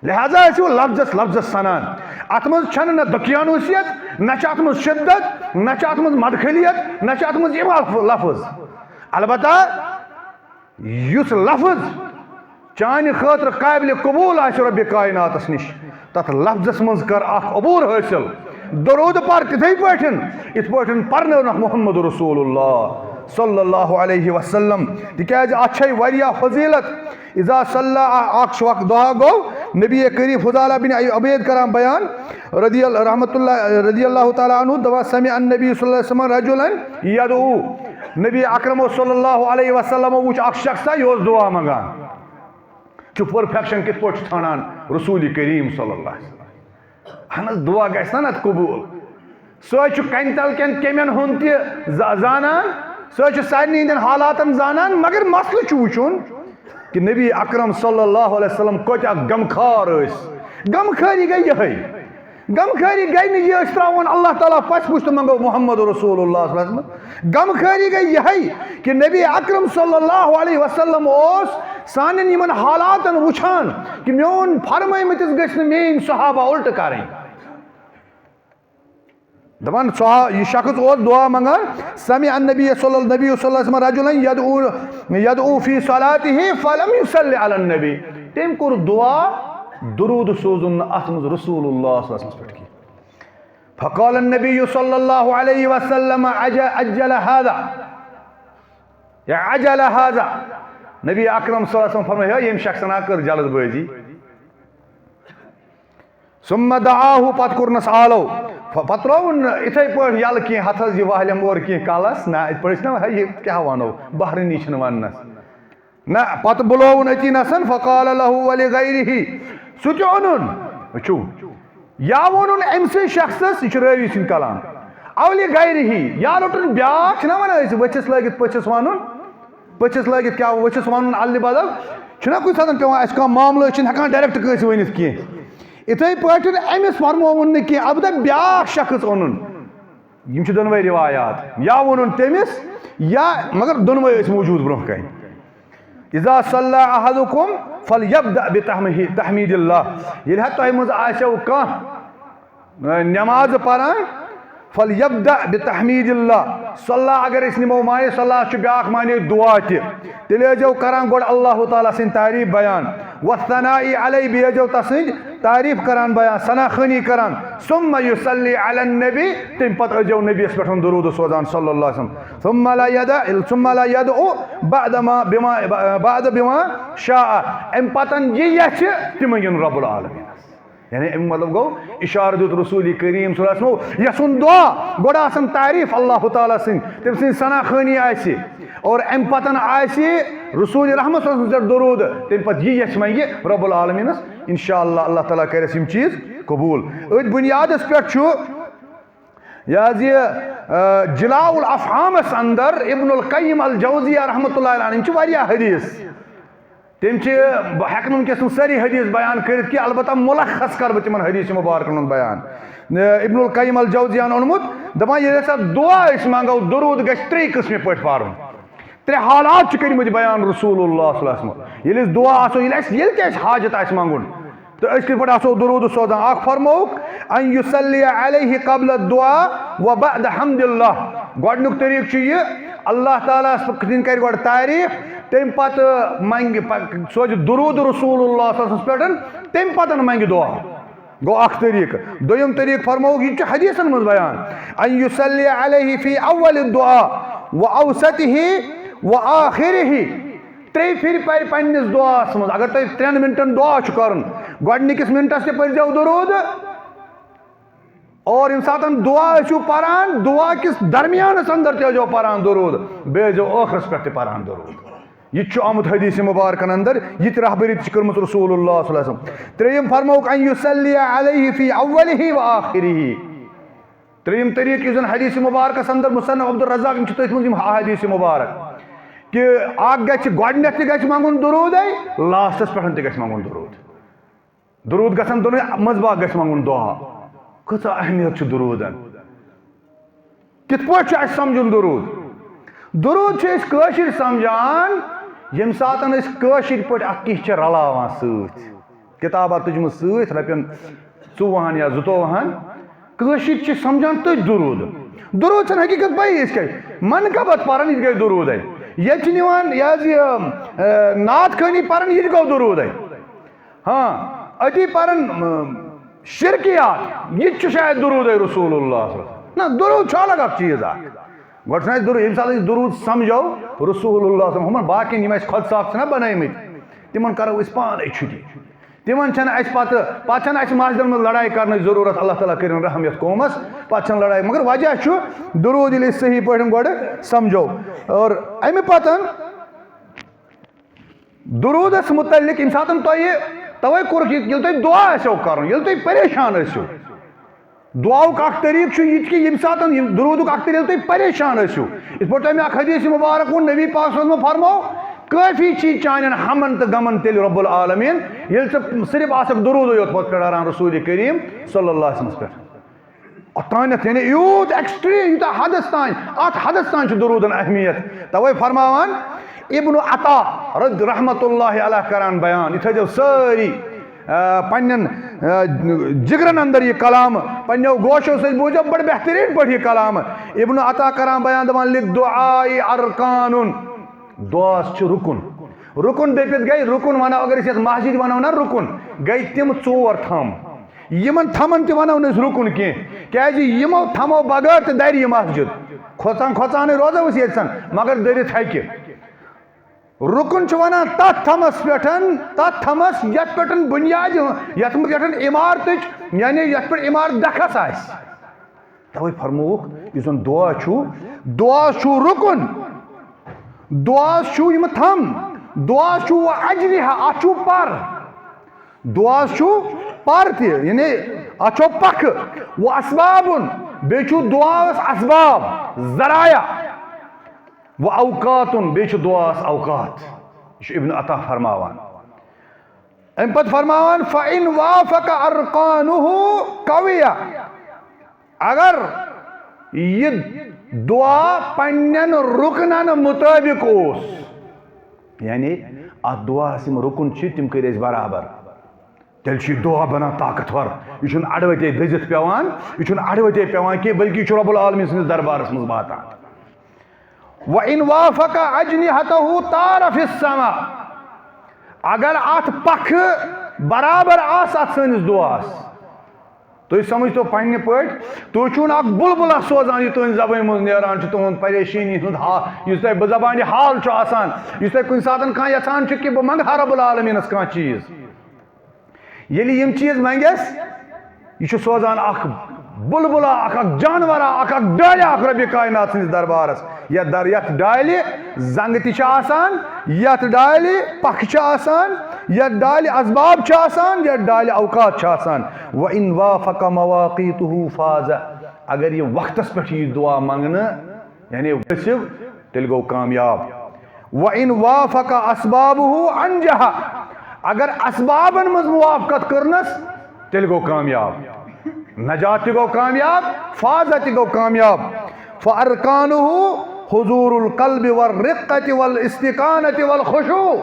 لہذا ٲسِو لفظس لفظس سنان۔ اتھ منٛز چھنہٕ نہ دقیانوسیت، نہ چھِ اتھ منٛز شدت، نہ چھِ اتھ منٛز مدخلیت، نہ چھِ اتھ منٛز یِم الف-، لفظ۔ البتہ یُس لفظ چانہِ خٲطرٕ قابل قبول آسہِ رۄبِ کائناتس نِش، تتھ لفظس منٛز کر اکھ عبور حٲصِل۔ درود پر تِتھے پٲٹھۍ، یِتھ پٲٹھۍ پرنٲونکھ محمد رسول اللہ صلی اللہ علیہ وسلم، تِکیازِ اتھ چھے واریاہ فضیلت۔ اذا صلی، اکھ چھُ وقت دعا گوٚو، نبی کریم فضالہ بن عبید کران بیان رضی اللہ، رحمت اللہ، رضی اللہ تعالیٰ عنہ، دپان، سمع النبی صلی اللہ علیہ وسلم رجلا یدعو، نبی اکرم صلی اللہ علیہ وسلم وچھ اکھ شخصا، یہِ اوس دعا منگان۔ چھُ پرفیکشن کِتھ پٲٹھۍ چھُ ژھانڈان رسول کریم صلی اللہ علیہ وسلم؟ اہن حظ، دعا گژھِ نا نتہٕ قبول۔ سُہ حظ چھُ کنہِ تل کٮ۪ن کیمٮ۪ن ہُنٛد تہِ ز-، زانان، سُہ حظ چھُ سارنٕے ہٕنٛدٮ۪ن حالاتن زانان، مگر مسلہٕ چھُ وٕچھُن کہِ نبی اکرم صلی اللہ علیہ وسلم کۭتیٛاہ غمخار ٲسۍ۔ غمخٲری گٔے یِہے۔ غمخٲری گٔے نہٕ یہِ أسۍ ترٛاوون اللہ تعالیٰ پژھِ پُش تہٕ منٛگو محمد رسول اللہ صلی اللہ علیہ وسلم۔ غمخٲری گٔے یِہے کہِ نبی اکرم صلی اللہ علیہ وسلم اوس سانٮ۪ن یِمن حالاتن وٕچھان کہِ میون فرمٲومٕتِس گٔژھۍ نہٕ میٲنۍ صحابہ الٹہٕ کرٕنۍ۔ دپان، سُہ، یہِ شخص اوس دعا منگان، سمع النبی صلی اللہ، نبی صلی اللہ علیہ وسلم رجلا یدعو، یدعو فی صلاته فلم یصلی علی النبی۔ تٔمۍ کوٚر دعا، درود سوزُن نہٕ اتھ منٛز رسول اللہ صلی اللہ علیہ وسلمس پٮ۪ٹھ کینٛہہ۔ فقال النبی صلی اللہ علیہ وسلم، عج-، عجل هذا، یا عجل هذا۔ نبی اکرم صلی اللہ علیہ وسلم فرمایہِ، ہے، ییٚمہِ شخصن ہا کٔر جلد بٲزی۔ ثم دعاه، پتہٕ کوٚرنس آلو۔ ف-، پتہٕ ترٛووُن نہٕ اِتھے پٲٹھۍ یلہٕ کینٛہہ، ہتھ حظ یہِ واہلٮ۪م اورٕ کینٛہہ کلس، نہ، یِتھ پٲٹھۍ چھِنہ، ہے، یہِ کیٛاہ ونو، بحرٲنی چھِنہٕ وننس۔ نہ، پتہٕ بُلووُن أتی نسن، فقال له ولغیره، سُہ تہِ اوٚنُن۔ وٕچھِو، یا ووٚنُن أمۍ سٕے شخصس، یہِ چھُ رٲوی سٕنٛدۍ کلام، او لغیره، یا روٚٹُن بیٛاکھ، چھِنہ ونان أسۍ ؤژھِس لٲگِتھ پٔژھِس ونُن، پٔژھِس لٲگِتھ کیٛاہ، ؤژھِس ونُن الہِ بدل، چھُنہ کُنہِ ساتن پٮ۪وان اَسہِ کانٛہہ معاملہٕ، أسۍ چھِنہٕ ہٮ۪کان ڈایریکٹ کٲنٛسہِ ؤنِتھ کینٛہہ۔ اِتھے پٲٹھۍ أمِس فرمووُن نہٕ کینٛہہ، البتہ بیٛاکھ شخص اوٚنُن۔ یِم چھِ دۄنوَے رِوایات، یا ووٚنُن تٔمِس، یا، مگر دۄنوَے ٲسۍ موجود برونٛہہ کنہِ۔ اذا صلی احدکم فلیبدأ بتحمہ-، تحمید اللہ۔ ییٚلہِ ہا تۄہہِ منٛز آسیو کانٛہہ، اے، نماز پران، فلیبدأ بتحمید اللہ۔ صلی اگر أسۍ نِمو معنی صلی چھُ بیٛاکھ معنی دعا تہِ۔ تیٚلہِ ٲسۍزیو کران گۄڈٕ اللہ تعالیٰ سٕنٛدۍ تعریٖف بیان۔ والثناء علیہ، بیٚیہِ ٲسۍزیو تسٕنٛدۍ تعریٖف کران بیان، ثنا خوٲنی کران۔ ثم یصلی علی النبی، تَمہِ پتہٕ ٲسۍزیو نبیَس پٮ۪ٹھ درود سوزان صلی اللہ علیہ وسلم۔ ثم لا یدع، ثم لا یدعو بعد ما، بما، بعد بما شاء۔ اَمہِ پتہٕ یہِ یژھِ، تہِ منٛگِن رب العالمین۔ یعنی اَمیُک مطلب گوٚو، اِشارٕ دیُت رسول کریم صلی اللہ علیہ وسلم یَژھُن دعا، گۄڈٕ آسن تعریٖف اللہ تعالیٰ سٕنٛدۍ، تٔمۍ سٕنٛز ثنا خوٲنی آسہِ، اور اَمہِ پتہٕ آسہِ رسول رحمت صلی اللہ علیہ وسلم پٮ۪ٹھ درود، تَمہِ پتہٕ یہِ یَژھِ منٛگہِ رب العالمینس، انشاءاللہ اللہ تعالیٰ کرٮ۪س یِم چیٖز قبوٗل۔ أتھۍ بُنیادس پٮ۪ٹھ چھُ یہِ حظ یہِ، آ، جلاء الافہامس اندر ابن القیم الجوزیہ رحمۃ اللہ علیہ، یِم چھِ واریاہ حدیث۔ تِم چھِ، بہٕ ہٮ۪کہٕ نہٕ وٕنکیٚس تِم سٲری حدیث بیان کٔرِتھ کینٛہہ، البتہ ملخص کرٕ بہٕ تِمن حدیث مبارکن ہُنٛد بیان۔ آ، ابن القیم الجوزیہ ہن اوٚنمُت، دپان، ییٚلہِ ہسا دعا أسۍ منٛگو، درود گژھِ ترٛیٚیہِ قٕسمہِ پٲٹھۍ پرُن۔ ترٛےٚ حالات چھِ کٔرمٕتۍ بیان رسول اللہ صلی اللہ علیہ وسلم۔ ییٚلہِ أسۍ دعا آسو، ییٚلہِ اَسہِ، ییٚلہِ تہِ اَسہِ حاجت آسہِ منٛگُن، تہٕ أسۍ کِتھ پٲٹھۍ آسو درود سوزان؟ اکھ فرمووُکھ، ان یصلی علیہ قبل الدعاء و بعد حمد اللہ۔ گۄڈٕنیُک طریٖقہٕ چھُ یہِ، اللہ تعالیٰ ہس کِتھ کٔنۍ کرِ گۄڈٕ تعریٖف، تَمہِ پتہٕ منٛگہِ، پ-، سوزِ درود رسول اللہ صلی اللہ علیہ وسلمس پٮ۪ٹھ، تَمہِ پتہٕ منٛگہِ دعا۔ گوٚو اکھ طریٖقہٕ۔ دوٚیِم طریٖقہٕ فرمووُکھ، یہِ تہِ چھُ حدیثن منٛز بیان، ان یصلی علیہ فی اول الدعاء و اوسطہ و آخرہ۔ ترٛیٚیہِ پھِرِ پَرِ پنٛنِس دُعاہَس منٛز۔ اگر تۄہہِ ترٛٮ۪ن مِنٹَن دُعا چھُ کَرُن، گۄڈٕنِکِس مِنٹَس تہِ پٔرۍزیو دُروٗد، اور ییٚمہِ ساتَن دُعا ٲسِو پَران، دُعا کِس درمیانَس اندر تہِ ٲسۍزیو پَران دُروٗد، بیٚیہِ ٲسۍزیو ٲخرَس پٮ۪ٹھ تہِ پَران دُروٗد۔ یہِ تہِ چھُ آمُت حدیث مبارکن اندر، یہِ تہِ رہبری تہِ چھِ کٔرمٕژ رسول اللہ صلی اللہ علیہ وسلم۔ ترٛیٚیِم فرمووُکھ، ان یصلی علیہ فی اولہ و آخرہ۔ ترٛیٚیِم طریٖقہٕ یُس زَن حدیث مبارکس اندر مصنف عبدالرزاق، یِم چھِ تٔتھۍ منٛز یِم حدیث مبارک، کہِ اکھ گژھِ گۄڈٕنٮ۪تھ تہِ گژھِ منٛگُن درودے، لاسٹس پٮ۪ٹھ تہِ گژھِ منٛگُن درود۔ درود گژھن دۄنوے منٛز باگ گژھِ منٛگُن دعا۔ کۭژاہ اہمیت چھِ درودن؟ کِتھ پٲٹھۍ چھُ اَسہِ سمجھُن درود؟ درود چھِ أسۍ کٲشِر سمجھان، ییٚمہِ ساتن أسۍ کٲشِر پٲٹھۍ اَتھ کینٛہہ چھِ رلاوان سۭتۍ۔ کِتابہ تُجمٕژ سۭتۍ رۄپین ژوٚوُہن یا زٕتووُہن۔ کٲشِر چھِ سمجھان تٔتھۍ درود۔ درود چھَنہٕ حقیٖقت پَیی أسۍ کیٛاہ۔ منقبت پَران، یہِ تہِ گٔے درودے۔ ییٚتہِ چھِ نِوان یہِ حظ یہِ، اَ، نعت خٲنی پَران، یہِ تہِ گوٚو درودے۔ ہاں، أتی پَران، اَ، شرکیات، یہِ تہِ چھُ شاید درودے رسول اللہ صلی اللہ علیہ وسلم۔ نہ، درود چھُ الگ اکھ چیٖز اکھ۔ گۄڈٕ چھُنہ اَسہِ درو-، ییٚمہِ ساتہٕ أسۍ درود سمجھو رسول اللہ صلی اللہ علیہ وسلم، ہُمن باقین یِم اَسہِ خۄد صاف چھِنہ بنٲومٕتۍ، تِمن کرو أسۍ پانے چھُٹی۔ تِمن چھنہٕ اَسہِ پتہٕ، پتہٕ چھنہٕ اَسہِ مسجدن منٛز لڑایہِ کرنٕچ ضروٗرت۔ اللہ تعالیٰ کٔرِن رحم یتھ قومس، پتہٕ چھنہٕ لڑایہِ۔ مگر وجہ چھُ درود ییٚلہِ أسۍ صحیح پٲٹھۍ گۄڈٕ سمجھو۔ اور امہِ پتہٕ درودس متعلق ییٚمہِ ساتہٕ تۄہہِ، توے کوٚرُکھ یہِ، ییٚلہِ تۄہہِ دعا آسیو کرُن، ییٚلہِ تُہۍ پریشان ٲسِو۔ دعاہُک اکھ طریٖقہٕ چھُ یہِ تہِ کہِ ییٚمہِ ساتہٕ یہِ درودُک اکھ طریٖقہٕ، ییٚلہِ تُہۍ پریشان ٲسِو۔ یِتھ پٲٹھۍ تۄہہِ مےٚ اکھ حدیث مبارک ووٚن، نبی پاک صلی اللہ علیہ وسلم فرموو، کٲفی چھی چانٮ۪ن ہمن تہٕ غمن تیٚلہِ رب العالمین، ییٚلہِ ژٕ صرف آسکھ درودٕے یوت پتہٕ پھِراران رسول کریم صلی اللہ علیہ وسلمس پٮ۪ٹھ۔ اوٚتانٮ۪تھ یعنی یوٗت extreme، یوٗتاہ حدس تام، اتھ حدس تام چھُ درودن اہمیت۔ توے فرماوان ابن عطا رض-، رحمت اللہ علیہ کران بیان، یہِ تھٲیزیو سٲری، آ، پننٮ۪ن، آ، جگرن اندر یہِ کلام، پننیو گوشو سۭتۍ بوٗزیو بڑٕ بہتریٖن پٲٹھۍ یہِ کلام۔ ابن عطا کران بیان دپان، للدعاء ارکان، دعاہس چھُ رُکُن۔ رُکُن دٔپِتھ گٔے، رُکُن ونو اگر أسۍ یتھ مسجد ونو نا رُکُن، گٔے تِم ژور تھم۔ یِمن تھمن تہِ ونو نہٕ أسۍ رُکُن کینٛہہ، کیازِ یِمو تھمو بغٲر تہِ دَرِ یہِ مسجد۔ کھۄژان کھۄژانٕے روزو أسۍ ییٚتہِ سن، مگر دٔرِتھ ہیٚکہِ۔ رُکُن چھُ ونان تتھ تھمس پٮ۪ٹھ، تتھ تھمس یتھ پٮ۪ٹھ بنیاد، یتھ پٮ۪ٹھ عمارتٕچ، یعنی یتھ پٮ۪ٹھ عمارت دکھس آسہِ۔ توے فرمووُکھ، یُس زن دعا چھُ، دعا چھُ رُکُن، دعا چھُ یِم تھم، دعا چھُ و اجنحہ، اتھ چھُ پر۔ دعاہس چھُ پر تہِ، یعنی اتھ چھُ پکھٕ۔ و اسبابن، بیٚیہِ چھُ دعاہس اسباب، ذرایع۔ و اوقاتن، بیٚیہِ چھُ دعاہس اوقات۔ یہِ چھُ ابن عطا فرماوان۔ امہِ پتہٕ فرماوان، فإن وافق ارکانہ قویہ۔ اگر یہِ دعا پننٮ۪ن رُکنن مُطٲبِق اوس، یعنی اتھ دعاہس یِم رُکُن چھِ، تِم کٔرۍ أسۍ برابر، تیٚلہِ چھُ یہِ دعا بنان طاقتور۔ یہِ چھُنہٕ اڑوتے دٔزِتھ پٮ۪وان، یہِ چھُنہٕ اڑوتے پٮ۪وان کینٛہہ، بلکہِ یہِ چھُ رب العالمین سٕنٛدِس دربارس منٛز واتان۔ وإن وافق أجنحته طار في السماء۔ اگر اتھ پکھٕ برابر آسہٕ اتھ سٲنِس دعاہس، تُہۍ سمجھتو پننہِ پٲٹھۍ، تُہۍ چھِو نہٕ اکھ بُلبُلا سوزان، یہِ تُہنٛزِ زبٲنۍ منٛز نیران چھُ، تُہنٛد پریشٲنی ہُنٛد حال، یُس تۄہہِ بہٕ زبانہِ حال چھُ آسان، یُس تۄہہِ کُنہِ ساتہٕ کانٛہہ یژھان چھُ کہِ بہٕ منٛگہٕ ہا رب العالمینس کانٛہہ چیٖز۔ ییٚلہِ یِم چیٖز منٛگٮ۪س، یہِ چھُ سوزان اکھ بُلبُلا، اکھ، اکھ جانورا، اکھ، اکھ ڈالہِ، اکھ رۄبِ کاینات سٕنٛدِس دربارس۔ یتھ در-، یتھ ڈالہِ زنٛگہٕ تہِ چھِ آسان، یتھ ڈالہِ پکھٕ چھِ آسان، یتھ ڈالہِ اسباب چھِ آسان، یتھ ڈالہِ اوقات چھِ آسان۔ وإن وافق مواقیتہ فاز۔ اگر یہِ وقتس پٮ۪ٹھ یی دعا منٛگنہٕ، یعنی ؤسِو، تیٚلہِ گوٚو کامیاب۔ وإن وافق اسبابہ انجح۔ اگر اسبابن منٛز موافقت کٔرنس، تیٚلہِ گوٚو کامیاب۔ نجات تہِ گوٚو کامیاب، فاز تہِ گوٚو کامیاب۔ فأرکانہ حضور القلب والرقة والاستکانة والخشوع۔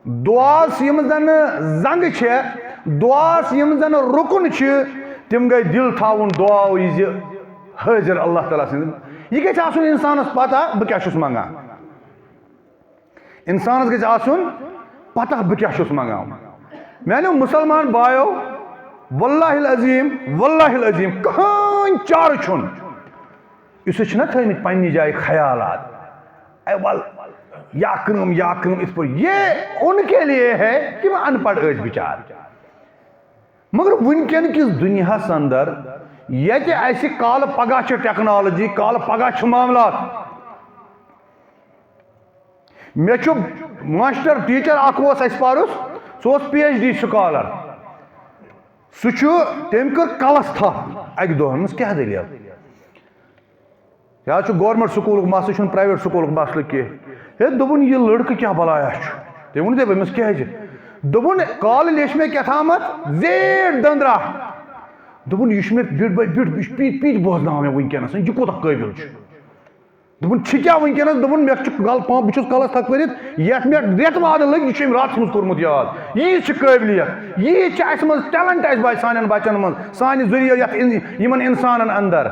دعاہس یِم زن زنٛگہٕ چھےٚ، دعاہس یِم زن رُکُن چھِ، تِم گٔے دِل تھاوُن دعا وِزِ حٲضِر اللہ تعالیٰ سٕنٛدِ۔ یہِ گژھِ آسُن انسانس پتہ بہٕ کیٛاہ چھُس منٛگان۔ انسانس گژھِ آسُن پتہ بہٕ کیٛاہ چھُس منٛگان۔ میانیو مسلمان بایو، واللہ العظیم، واللہ العظیم، کٕہٕنۍ چارٕ چھُنہٕ۔ یُس أسۍ چھِنہ تھٲومٕتۍ پننہِ جایہِ خیالات، اے ول، یا کٲم، یا کٲم، یِتھ پٲٹھۍ، یہ ان کے لیے ہے کہ یِم ان پڑھ ٲسۍ بِچار۔ مگر وٕنکٮ۪ن کِس دُنیاہس اندر، ییٚتہِ اسہِ کالہٕ پگاہ چھِ ٹیکنالوجی، کالہٕ پگاہ چھِ معاملات۔ مےٚ چھُ ماسٹر ٹیچر اکھ اوس اسہِ پرُس، سُہ اوس پی ایچ ڈی سکالر۔ سُہ چھُ، تٔمۍ کٔر کلس تھپھ اکہِ دۄہ، دوٚپمس، کیٛاہ دٔلیٖل؟ یا چھُ گورنمنٹ سکوٗلُک مسلہٕ، چھُنہٕ پرایویٹ سکوٗلُک مسلہٕ کینٛہہ۔ ہے، دوٚپُن، یہِ لڑکہٕ کیٛاہ بلایا چھُ؟ تٔمۍ ووٚن، دوٚپمس، کیٛازِ؟ دوٚپُن، کالہٕ لیچھ مےٚ کیٛاہ تامتھ زیٖٹھ دٔنٛدرا۔ دوٚپُن، یہِ چھُ مےٚ بِٹ بے بِٹ، یہِ چھُ پیٖتۍ پیٖتۍ بوزناوان مےٚ وٕنکیٚنس، یہِ کوٗتاہ قٲبِل چھُ۔ دوٚپُن، چھِ کیٛاہ وٕنکیٚنَس؟ دوٚپُن، مےٚ چھُ گل-، پا-، بہٕ چھُس کلس تھپھ کٔرِتھ، یَتھ مےٚ رٮ۪تھ وادٕ لٔگۍ، یہِ چھُ أمۍ راتَس منٛز کوٚرمُت یاد۔ یی چھِ قٲبلیت، یی چھِ اَسہِ منٛز ٹیلنٹ اَسہِ بَچہِ سانٮ۪ن بَچَن منٛز، سانہِ ذٔریعہٕ یَتھ اِن-، یِمَن اِنسانَن اَندَر۔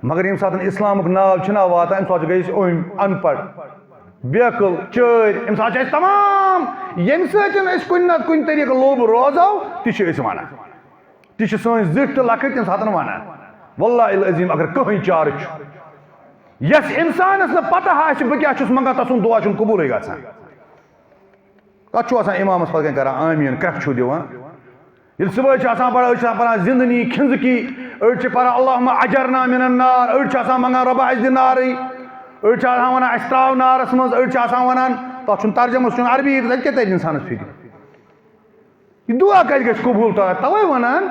مگر ییٚمہِ ساتہٕ اِسلامُک ناو چھُنہ واتان، اَمہِ ساتہٕ چھِ گٔے أسۍ أمۍ اَن پَڑھ، بیقٕل، چٲرۍ۔ اَمہِ ساتہٕ چھِ اَسہِ تمام، ییٚمہِ سۭتۍ أسۍ کُنہِ نَتہٕ کُنہِ طریٖقہٕ لوٚب روزو، تہِ چھِ أسۍ وَنان۔ تہِ چھِ سٲنۍ زِٹھۍ تہٕ لۄکٕٹۍ تَمہِ ساتہٕ وَنان۔ واللہ العظیم، اگر کٕہٕنۍ چارٕ چھُ، یس انسانس نہٕ پتہ آسہِ بہٕ کیٛاہ چھُس منٛگان، تسُنٛد دعا چھُنہٕ قبوٗلٕے گژھان۔ کتھ چھُ آسان امامس پتہٕ کنۍ کران آمیٖن، کرٛٮ۪کھ چھُو دِوان؟ ییٚلہِ صُبحٲے چھِ آسان پران، أڑۍ چھِ آسان پران زندنی کھنزکی، أڑۍ چھِ پران اللہم اجرنا من النار، أڑۍ چھِ آسان منٛگان رۄبا اَسہِ دِ نارٕے، أڑۍ چھِ آسان ونان اَسہِ ترٛاو نارس منٛز، أڑۍ چھِ آسان ونان، تتھ چھُنہٕ ترجمہٕ، سُہ چھُنہٕ عربی، تتہِ کیٛاہ ترِ انسانس فکرِ؟ یہِ دعا کتہِ گژھِ قبوٗل؟ تہٕ توے ونان،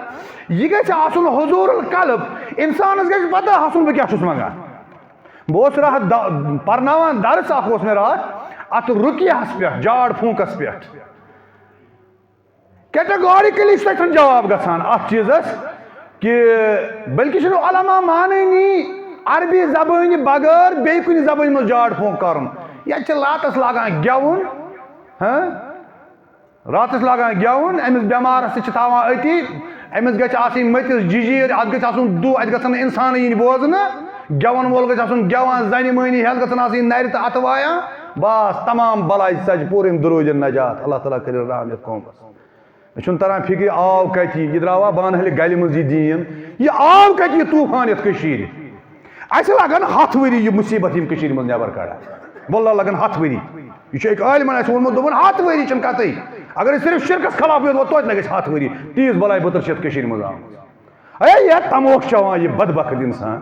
یہِ گژھِ آسُن حضور القلب۔ انسانس گژھِ پتہ آسُن بہٕ کیٛاہ چھُس منٛگان۔ بہٕ اوسُس راتھ د-، پرناوان درس اکھ اوس مےٚ راتھ اتھ رُقیہس پٮ۪ٹھ، جاڑ پھونکس پٮ۪ٹھ۔ کیٹگورِکلی چھُ تَتٮ۪ن جواب گژھان اَتھ چیٖزَس کہِ بلکہِ چھُنہٕ علماء مانٲنی عربی زبٲنہِ بغٲر بیٚیہِ کُنہِ زبٲنہِ منٛز جاڑ پھونک کَرُن۔ یَتہِ چھِ لاتَس لاگان گٮ۪وُن، ہاں؟ راتَس لاگان گٮ۪وُن، أمِس بٮ۪مارَس سۭتۍ چھِ تھاوان أتی، أمِس گژھِ آسٕنۍ مٔتِس جِجیٖر، اَتھ گژھِ آسُن دُہ، اَتہِ گژھن نہٕ اِنسانٕے یِنۍ بوزنہٕ، گٮ۪وَن وول گژھِ آسُن گٮ۪وان، زَنہِ مٔہنی ہٮ۪تھ گژھن آسٕنۍ نَرِ تہٕ اَتھٕ وایان، بس تمام بَلاے ژَجہِ پوٗرٕ أمۍ دروٗدِ نجات، اللہ تعالیٰ کٔرِن رحم یَتھ قومَس۔ مےٚ چھُنہٕ تران فِکرِ آو کَتہِ یہِ، یہِ درٛاوا بانہٕ ہلہِ گَلہِ منٛز یہِ دیٖن؟ یہِ آو کَتہِ یہِ طوٗفان یَتھ کٔشیٖرِ؟ اَسہِ لَگَن ہَتھ ؤری یہِ مُصیٖبت یِم کٔشیٖرِ منٛز نٮ۪بَر کَڑان۔ واللہ لَگَن ہَتھ ؤری۔ یہِ چھُ أکۍ عٲلمَن اَسہِ ووٚنمُت، دوٚپُن، ہَتھ ؤری چھِنہٕ کَتٕے۔ اگر أسۍ صرف شِرکَس خلاف یوت ووت، توتہِ لَگہِ اَسہِ ہَتھ ؤری۔ تیٖژ بَلاے بٔتٕر چھِ یَتھ کٔشیٖرِ منٛز آمٕژ۔ اے، یَتھ تَموش چٮ۪وان یہِ بدبخت اِنسان،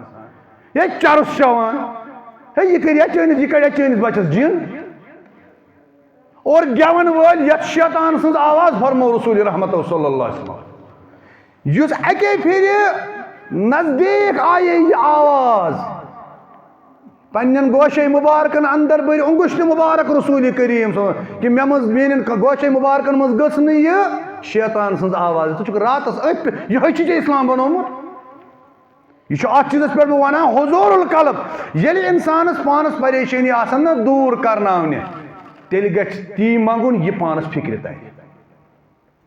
یَتھ چَرٕس چٮ۪وان۔ ہے، یہِ کَرِ یا چٲنِس، یہِ کَڑِ یا چٲنِس بَچَس جِن؟ اور گٮ۪وَن وٲلۍ یَتھ شیطان سٕنٛز آواز، فرمو رسول رحمتو صلی اللہ علیہ وسلم، یُس اَکے پھِرِ نزدیٖک آیے یہِ آواز، پنٛنٮ۪ن گوشے مُبارکَن اندر بٔرۍ اونٛگُج تہِ مُبارک رسول کریم صلی اللہ علیہ وسلم، کہِ مےٚ منٛز، میٛانٮ۪ن ک-، گوشے مُبارکَن منٛز گٔژھ نہٕ یہِ شیطان سٕنٛز آواز۔ ژٕ چھُکھ راتَس أتھۍ پٮ۪ٹھ، یِہوٚے چھُے ژےٚ اِسلام بنومُت۔ یہِ چھُ اَتھ چیٖزَس پٮ۪ٹھ بہٕ وَنان، حضور القلب، ییٚلہِ اِنسانَس پانَس پریشٲنی آسَن نہ دوٗر کرناونہِ، تیٚلہِ گژھِ تی منٛگُن، یہِ پانَس فِکرِ تَرِ۔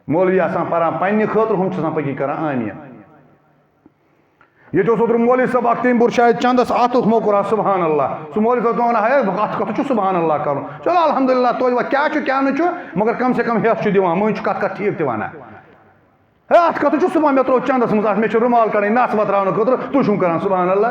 مولوی آسان پَران پنٛنہِ خٲطرٕ، ہُم چھِ آسان پٔکی کران آمیٖن۔ ییٚتہِ اوس اوترٕ مولوی صٲب اَکھ، تٔمۍ بوٚر شاید چَندَس اَتھ، اوس موکُر آسان، سبحان اللہ۔ سُہ مولوی صٲب دَپان، ہے، اَتھ کَتھ چھُ سبحان اللہ کَرُن؟ چلو، الحمدللہ، توتہِ وۄنۍ کیٛاہ چھُ، کیٛاہ نہٕ چھُ، مگر کم سے کم ہٮ۪س چھُ دِوان، مٔنٛزۍ چھُ کَتھ کَتھ ٹھیٖک تہِ وَنان۔ ہے، اَتھ کَتھ چھُ سُہ وَنان؟ مےٚ ترٛوو چَندَس منٛز، اَتھ مےٚ چھِ رُمال کَڑٕنۍ نَس وَتراونہٕ خٲطرٕ، تُہۍ چھُو کَران سُبحان اللہ۔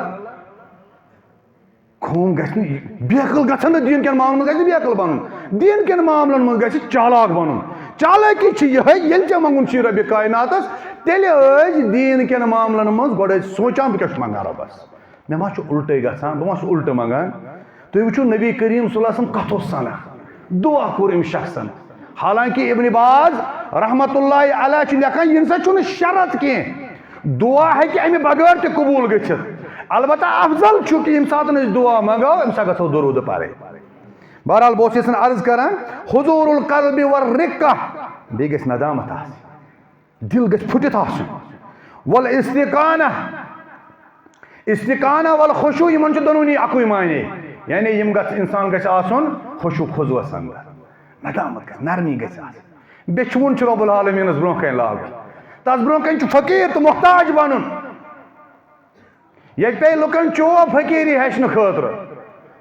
قوم گژھِ نہٕ یہِ، بے عقل گژھن نہٕ دیٖن کٮ۪ن معاملَن منٛز گژھِ نہٕ بے عقل بَنُن۔ دیٖن کٮ۪ن معاملَن منٛز گژھِ چالاک بَنُن۔ چالٲکی چھِ یِہوٚے، ییٚلہِ ژےٚ منٛگُن چھُے رۄبِ کائناتَس، تیٚلہِ ٲسۍ دیٖن کٮ۪ن معاملَن منٛز گۄڈٕ ٲسۍ سونٛچان، بہٕ کیٛاہ چھُس منٛگان رۄبَس؟ مےٚ ما چھُ اُلٹے گژھان؟ بہٕ ما چھُس اُلٹہٕ منٛگان؟ تُہۍ وٕچھِو، نبی کریم صلی اللہ علیہ وسلم کَتھ اوس سَنان، دُعا کوٚر أمۍ شخصن۔ حالانکہ ابن باز رحمت اللہ علیہ چھُ لیکھان، یہِ نسا چھُنہٕ شرط کینٛہہ، دُعا ہیٚکہِ اَمہِ بغٲر تہِ قبوٗل گٔژھِتھ۔ البتہ افضل چھُ کہِ ییٚمہِ ساتہٕ أسۍ دُعا منٛگو، أمِس سا گژھو درود پَرٕنۍ۔ بہرحال، بہٕ اوسُس یژھان عرض کران، حضور القلب والرقہ، بیٚیہِ گژھِ ندامت آسٕنۍ۔ دِل گژھِ پھُٹِتھ آسُن۔ والاستکانہ، استکانہ والخشوع، یِمن چھُ دۄنوٕنی اَکُے معنی۔ یعنی یِم گژھِ، اِنسان گژھِ آسُن خشوع خضوعس اندر، ندامت گژھِ، نرمی گژھِ آسٕنۍ۔ بیٚیہِ چھُ وُن چھُ رب العالمینس برونٛہہ کنہِ لاگُن۔ تس برونٛہہ کنہِ چھُ فقیٖر تہٕ محتاج بنُن۔ ییٚتہِ پیٚیہِ لُکن چوب فقیٖری ہیٚچھنہٕ خٲطرٕ،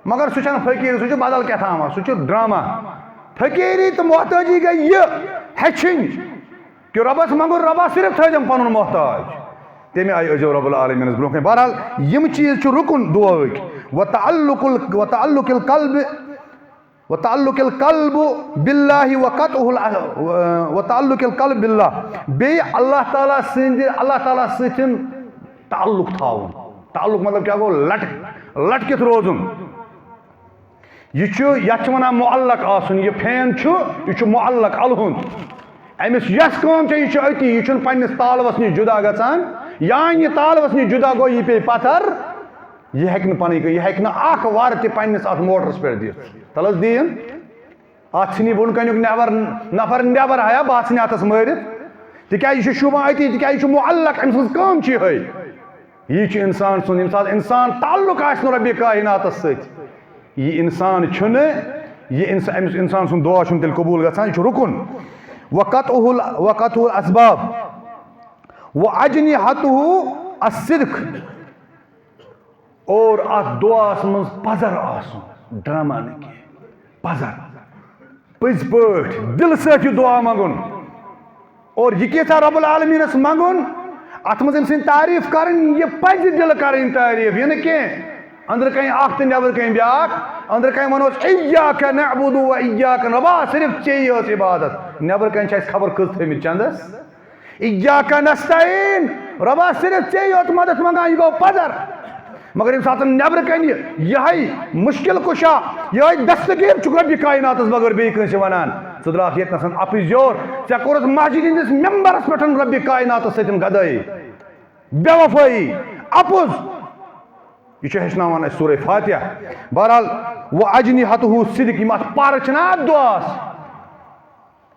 مگر سُہ چھَنہٕ فقیٖری، سُہ چھُ بدل کیٛاہ تھاوان، سُہ چھُ ڈرامہ۔ فقیٖری تہٕ محتٲجی گٔے یہِ ہیٚچھِنۍ کہِ رۄبَس منٛگُن، رۄبا صرف تھٲیزٮ۪م پَنُن محتاج۔ تَمہِ آیہِ ٲسۍزیو رۄب العالمیٖنَس برٛونٛہہ کَنہِ۔ بہرحال، یِم چیٖز چھِ رُکُن دُعٲہٕکۍ۔ وتعلق ال-، وتعلق القلب وتعلق القلب باللہ وقطعہ ال-، وتعلق القلب باللہ، بیٚیہِ اللہ تعالیٰ سٕنٛدِ، اللہ تعالیٰ سۭتۍ تعلق تھاوُن۔ تعلق مطلب کیٛاہ گوٚو؟ لٹ-، لٹکِتھ روزُن۔ یہِ چھُ، یَتھ چھِ وَنان معلق آسُن۔ یہِ فین چھُ، یہِ چھُ معلق الہُنٛد۔ أمِس یۄس کٲم چھےٚ، یہِ چھُ أتی، یہِ چھُنہٕ پنٛنِس تالوَس نِش جُدا گژھان۔ یا یہِ تالوَس نِش جُدا گوٚو، یہِ پیٚیہِ پَتھر۔ یہِ ہیٚکہِ نہٕ پَنٕنۍ کٲم، یہِ ہیٚکہِ نہٕ اکھ وَر تہِ پنٛنِس اَتھ موٹرَس پٮ۪ٹھ دِتھ۔ تَلہٕ حظ دِیِن۔ اَتھ ژھٕنہِ بۄن کَنیُک نٮ۪بر، نفر نٮ۪بر ہایا، بہٕ ژھٕنہِ اَتھَس مٲرِتھ۔ تِکیٛازِ یہِ چھُ شوٗبان أتی، تِکیٛازِ یہِ چھُ معلق، أمۍ سٕنٛز کٲم چھِ یِہوٚے۔ یی چھُ اِنسان سُنٛد، ییٚمہِ ساتہٕ اِنسان تعلق آسہِ نہٕ رۄبِ کائناتَس سۭتۍ، یہِ اِنسان چھُنہٕ، یہِ اِنس-، أمِس اِنسان سُنٛد دُعا چھُنہٕ تیٚلہِ قبوٗل گژھان، یہِ چھُ رُکُن۔ وقطعہ ال-، وقطعہ الاسباب واجنحتہ الصدق۔ اور اتھ دعاہس منٛز پزر آسُن، ڈرامہ نہٕ کینٛہہ، پزر، پٔزۍ پٲٹھۍ دلہٕ سۭتۍ یہِ دعا منٛگُن۔ اور یہِ کینٛژھا رب العالمینس منٛگُن، اتھ منٛز أمۍ سٕنٛز تعریف کرٕنۍ، یہِ پزِ دلہٕ کرٕنۍ تعریف، یہِ نہٕ کینٛہہ أنٛدرٕ کنہِ اکھ تہٕ نٮ۪برٕ کنہِ بیٛاکھ۔ أنٛدرٕ کنہِ ونوس، "ایاک نعبد و ایاک"، رۄبا، صرف ژےٚ یٲژ عبادت۔ نٮ۪برٕ کنہِ چھِ اَسہِ خبر کٔژ تھٲومٕتۍ چندس۔ "ایاک نستعین"، رۄبا، صرف ژےٚ یوت مدد منٛگان، یہِ گوٚو پزر۔ مگر ییٚمہِ ساتہٕ نٮ۪برٕ کنہِ یِہوٚے مُشکِل کُشا، یِہوٚے دستگیٖر چھُکھ رۄبِ کایناتس بغٲر بیٚیہِ کٲنٛسہِ ونان، ژٕ درٛاکھ ییٚتہِ نَسَن اَپٕزۍ یور، ژےٚ کوٚرُتھ مسجد ہٕنٛدِس ممبرس پٮ۪ٹھ رۄبِ کایناتس سۭتۍ گدٲیی، بے وفٲیی، اَپُز۔ یہِ چھُ ہیٚچھناوان اَسہِ سورہ فاتحہ۔ بہرحال، "و اجنحتہ صدق"، یِم اَتھ پَر چھِنہ اَتھ دُعاہَس،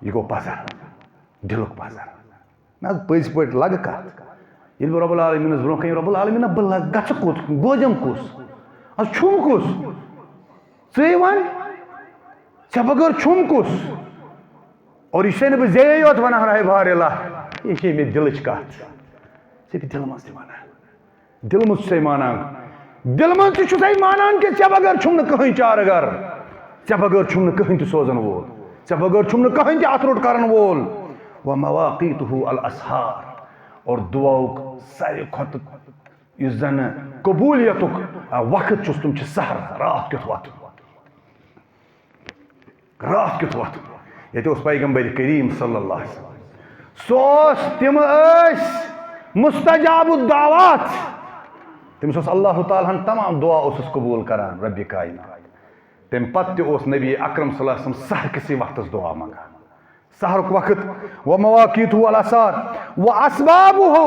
یہِ گوٚو پَزر، دِلُک پَزر۔ نہ حظ، پٔزۍ پٲٹھۍ لگہٕ کَتھ۔ ییٚلہِ بہٕ رۄب العالمیٖنَس برونٛہہ کَنہِ، "رۄب العالمیٖنہ، بہٕ لگہٕ، گژھٕ کوٚت؟ بوزم کُس؟ از چھُم کُس؟ ژٕے وَن، ژےٚ بغٲر چھُم کُس؟" اور یہِ چھُسَے نہٕ بہٕ زیٚیے یوت وَنان، "رہے بہار اللہ"، یہِ چھے مےٚ دِلٕچ کَتھ۔ ژےٚ بہٕ دِلہٕ منٛز تہِ وَنان۔ دِلہٕ منٛز چھُسَے مانان۔ دِلہٕ منٛز تہِ چھُسَے مانان کہِ ژےٚ بغٲر چھُم نہٕ کٕہٕنۍ چارٕ گر۔ ژےٚ بغٲر چھُم نہٕ کٕہٕنۍ تہِ سوزَن وول۔ ژےٚ بغٲر چھُم نہٕ کٕہٕنۍ تہِ اَتھٕ روٚٹ کَرَن وول۔ "و مواقیتہ الاسحار"، اور دُعاہُک ساروی کھۄتہٕ یُس زَن قبولیتُک وقت چھُس، تِم چھِ سحر، راتھ کیُتھ وقت۔ راتھ کیُتھ وقت۔ ییٚتہِ اوس پیغمبر کریم صلی اللہ علیہ وسلم۔ سُہ اوس، تِم ٲسۍ مستجاب الدعوات۔ تٔمِس اوس اللہ تعالیٰ ہن تمام دعا اوسُس قبوٗل کران، ربِ کائنات۔ تَمہِ پتہٕ تہِ اوس نبی اکرم صلی اللہ علیہ وسلم سحر کِسٕے وقتس دعا منٛگان۔ سحرُک وقت، و مواقیتہ الاسحار، و اسبابہ،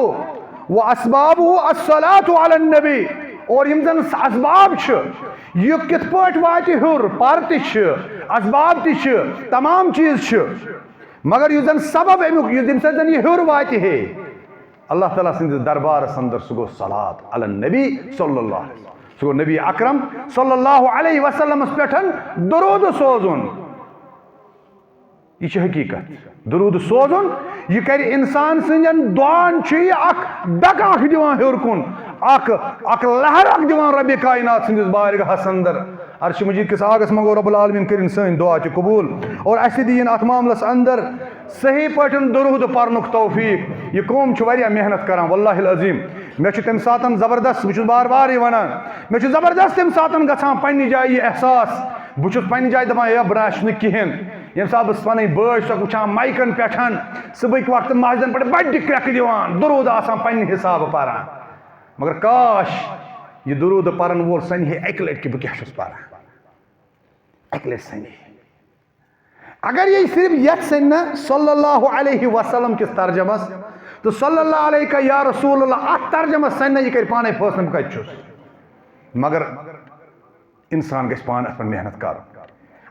و اسبابہ الصلاۃ علی النبی۔ اور یِم زن اسباب چھِ، یہِ کِتھ پٲٹھۍ واتہِ ہیوٚر، پر تہِ چھِ، اسباب تہِ چھِ، تمام چیٖز چھِ، مگر یُس زن سبب امیُک، یُس، ییٚمہِ سۭتۍ زن یہِ ہیوٚر واتہِ ہے اللہ تعالیٰ سٕنٛدِس دربارس اندر، سُہ گوٚو صلاۃ علی النبی صلی اللہ علیہ وسلم۔ سُہ گوٚو نبی اکرم صلی اللہ علیہ وسلمس پٮ۪ٹھ درود سوزُن۔ یہِ چھِ حقیٖقت۔ درود سوزُن، یہِ کرِ انسان سٕنٛدٮ۪ن دُعاہن، چھُ یہِ اکھ دکہٕ اکھ دِوان ہیوٚر کُن، اکھ، اکھ لہر اکھ دِوان ربِ کائنات سٕنٛدِس بارگاہس اندر۔ عرش مجید کِس آگس منٛگو رب العالمین کٔرِن سٲنۍ دُعا تہِ قبوٗل۔ اور اسہِ تہِ دِیِن اتھ معاملس اندر صحیح پٲٹھۍ درود پرنُک توفیق۔ یہِ قوم چھُ واریاہ محنت کران، واللہ العظیم۔ مےٚ چھُ تَمہِ ساتن زبردست، بہٕ چھُس بار بار یہِ ونان، مےٚ چھُ زبردست تَمہِ ساتن گژھان پننہِ جایہِ یہِ احساس۔ بہٕ چھُس پننہِ جایہِ دپان، "ہے، بہٕ نہ چھُس نہٕ کِہیٖنۍ۔" ییٚمہِ ساتہٕ بہٕ پنٕنۍ بٲے چھُسکھ وٕچھان مایکن پٮ۪ٹھ، صبحٕکۍ وقتہٕ مسجدن پٮ۪ٹھ بڑِ کرٛٮ۪کہٕ دِوان، درود آسان پننہِ حسابہٕ پران۔ مگر کاش، یہِ درود پرن وول سنہِ ہے اکہِ لٹہِ کہِ بہٕ کیٛاہ چھُس پران۔ اکہِ لٹہِ سنہِ ہے۔ اگر یہِ صرف یتھ سنہِ نہ صلی اللہ علیہ وسلم کِس ترجمس تہٕ "صلی اللہ علیہ یا رسول اللہ" اتھ ترجمس سنہِ نہ، یہِ کرِ پانے فٲصلہٕ بہٕ کتہِ چھُس۔ مگر انسان گژھِ پانہٕ اتھ پٮ۪ٹھ محنت کرُن۔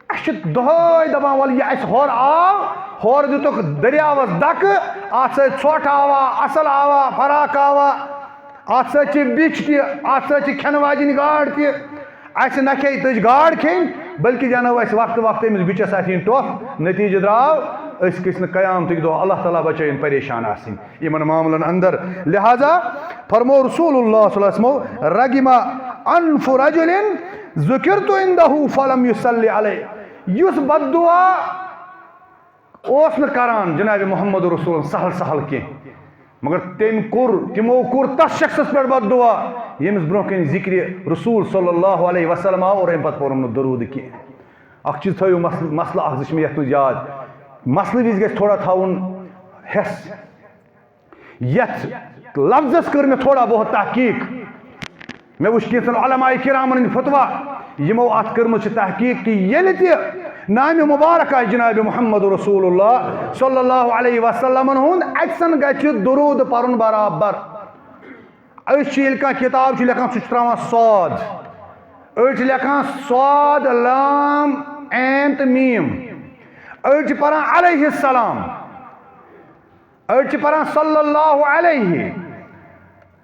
اسہِ چھِ دۄہے دپان، "ولہٕ یہِ اسہِ ہورٕ آو، ہورٕ دِتُکھ دٔریاوس دکہٕ، اتھ سۭتۍ ژھۄٹھ آوا، اصل آوا، فراق آوا، اتھ سۭتۍ چھِ بِچ تہِ، اتھ سۭتۍ چھِ کھٮ۪نہٕ واجیٚنۍ گاڈ تہِ۔" اسہِ نہ کھیٚیہِ تٔج گاڈ کھیٚنۍ، بلکہِ دینو اسہِ وقتہٕ وقتہٕ أمِس بِچس اتھِ یِن ٹۄپھ۔ نتیجہٕ درٛاو، أسۍ گٔژھۍ نہٕ قیامتٕکۍ دۄہ، اللہ تعالیٰ بچٲیِن، پریشان آسٕنۍ یِمن معاملن اندر۔ لہذا فرمو رسول اللہ صلی اللہ علیہ وسلم، "رغم انف رجل ذکرت عندہ فلم یصلی علیہ"۔ یُس بددعا اوس نہٕ کران جناب محمد رسول سہل سہل کینٛہہ، مگر تٔمۍ کوٚر، تِمو کوٚر تس شخصس پٮ۪ٹھ بددعا، ییٚمِس برونٛہہ کنہِ ذکرِ رسول صلی اللہ علیہ وسلم آو اور امہِ پتہٕ پوٚرُم نہٕ درود کینٛہہ۔ اکھ چیٖز تھٲیِو مسلہٕ، مسلہٕ اکھ زٕ چھِ مےٚ یتھ منٛز یاد۔ مسلہٕ وِزِ گژھِ تھوڑا تھاوُن حٮ۪س۔ یتھ لفظس کٔر مےٚ تھوڑا بہت تحقیق۔ مےٚ وٕچھ کینٛژن علماء کرامن ہٕنٛدۍ فتوا، یِمو اتھ کٔرمٕژ چھِ تحقیق کہِ ییٚلہِ تہِ نامِ مبارک آسہِ جناب محمد رسول اللہ صلی اللہ علیہ وسلمن ہُنٛد، اتہِ سن گژھِ درود پرُن برابر۔ أسۍ چھِ ییٚلہِ کانٛہہ کتاب چھِ لیکھان، سُہ چھُ تراوان صاد۔ أڑۍ چھِ لیکھان صاد، لام، عین تہٕ میٖم۔ أڑۍ چھِ پران علیہ السلام۔ أڑۍ چھِ پران صلی اللہ علیہ۔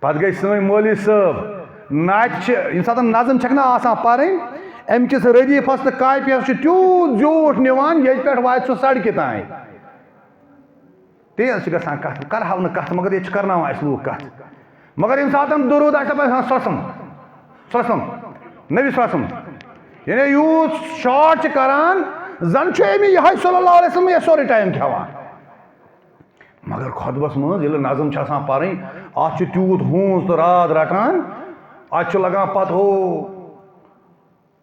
پتہٕ گٔے سٲنۍ مولوی صٲب، نعتہِ چھِ، ییٚمہِ ساتہٕ نظم چھکھ نہ آسان پرٕنۍ، امہِ کِس ردیفس تہٕ کاپیس چھُ تیوٗت زیوٗٹھ نِوان، ییٚتہِ پٮ۪ٹھ واتہِ سُہ سڑکہِ تام۔ تیز چھِ گژھان کتھ، کرٕ ہاو نہٕ کتھ، مگر ییٚتہِ چھِ کرناوان اسہِ لوٗکھ کتھ۔ مگر ییٚمہِ ساتہٕ درود آسہِ دپان، "ہاں، صلی اللہ علیہ وسلم، صلی اللہ علیہ وسلم، نبی صلی اللہ علیہ وسلم"، یعنی یوٗت شارٹ چھِ کران، زن چھُ أمۍ یِہوٚے صلی اللہ علیہ وسلم یہِ سورُے ٹایم کھٮ۪وان۔ مگر خطبس منٛز ییٚلہِ نظم چھِ آسان پرٕنۍ، اتھ چھُ تیوٗت ہونٛز تہٕ راد رٹان، اتھ چھُ لگان پتہٕ ہو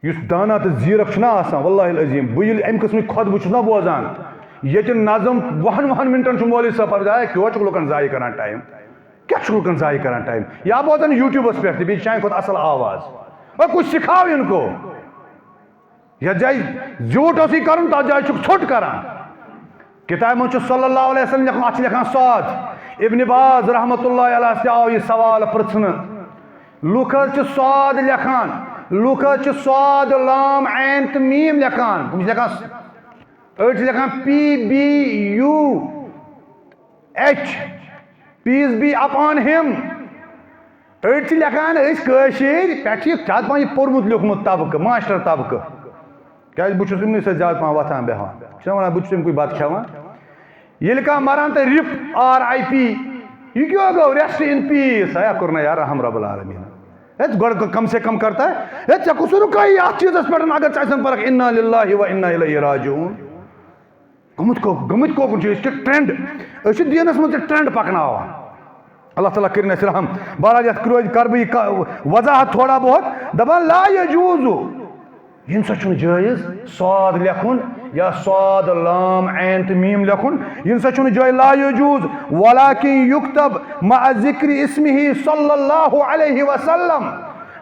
یُس دانا تہٕ زیٖرک چھُنہ آسان، واللہ العظیٖم، بہٕ ییٚلہِ اَمہِ قٕسمٕکۍ خۄطبہٕ چھُس نہ بوزان، ییٚتہِ نظم وُہن وُہن مِنٹن چھُ مولوی صٲب پران، ہے، کیٛاہ چھُکھ لُکن ضایع کران ٹایم؟ کیٛاہ چھُکھ لُکن ضایع کران ٹایم؟ یا بوزان YouTubeس پٮ۪ٹھ تہِ، بیٚیہِ چھِ چانہِ کھۄتہٕ اصل آواز۔ وۄنۍ کُس سکھاو اِن کو؟ یتھ جایہِ زیوٗٹھ اوسُے کرُن، تتھ جایہِ چھُکھ ژھوٚٹ کران۔ کتابہِ منٛز چھُ صلی اللہ علیہ وسلم لیکھُن، اتھ چھِ لیکھان صاد۔ ابن باز رحمتہ اللہ علیہ تہِ آو یہِ سوال پرژھنہٕ۔ لُکھ حظ چھِ صاد لیکھان، لُکھ حظ چھِ صاد، لام، عین تہٕ میٖم لیکھان۔ تِم چھِ لیکھان، أڑۍ چھِ لیکھان P B U H، peace be upon him۔ أڑۍ چھِ لیکھان، أسۍ کٲشِرۍ، پٮ۪ٹھٕ چھِ یہِ زیادٕ پَہَن یہِ پوٚرمُت لیوٚکھمُت طبقہٕ، ماسٹر طبقہٕ۔ کیٛازِ بہٕ چھُس یِمنٕے سۭتۍ زیادٕ پَہَن وۄتھان بیٚہوان۔ بہٕ چھُس وَنان، بہٕ چھُس اَمہِ کُے بَتہٕ کھٮ۪وان۔ ییٚلہِ کانٛہہ مَران تہٕ rip، R I P، یہِ کیٛاہ گوٚو؟ Rest in peace۔ ہیا کوٚر نہ یار رحم رب العالمین۔ ہے، گۄڈٕ کم سے کم کرتا ہے۔ ہے، ژےٚ کُس رُکٲیی اَتھ چیٖزَس پٮ۪ٹھ، اگر ژٕ اَسہِ پَرَکھ انا للہ و انا الیہ راجعون؟ گٔمٕتۍ کو-، گٔمٕتۍ کوکُن چھِ أسۍ، چھِ ٹرینڈ۔ أسۍ چھِ دیٖنَس منٛز تہِ ٹرینڈ پَکناوان۔ اللہ تعالیٰ کٔرِنۍ اَسہِ رحم۔ بہرحال، یَتھ روزِ کَرٕ بہٕ یہِ کا-، وضاحت تھوڑا بہت۔ دَپان، لا یجوز، یہِ نسا چھُنہٕ جٲیز صاد لیکھُن یا صاد لام عین تہٕ میٖم لیکھُن، یہِ نسا چھُنہٕ جٲیز، لا یجوز، ولکن یکتب مع ذکر اسمہ صلی اللہ علیہ وسلم۔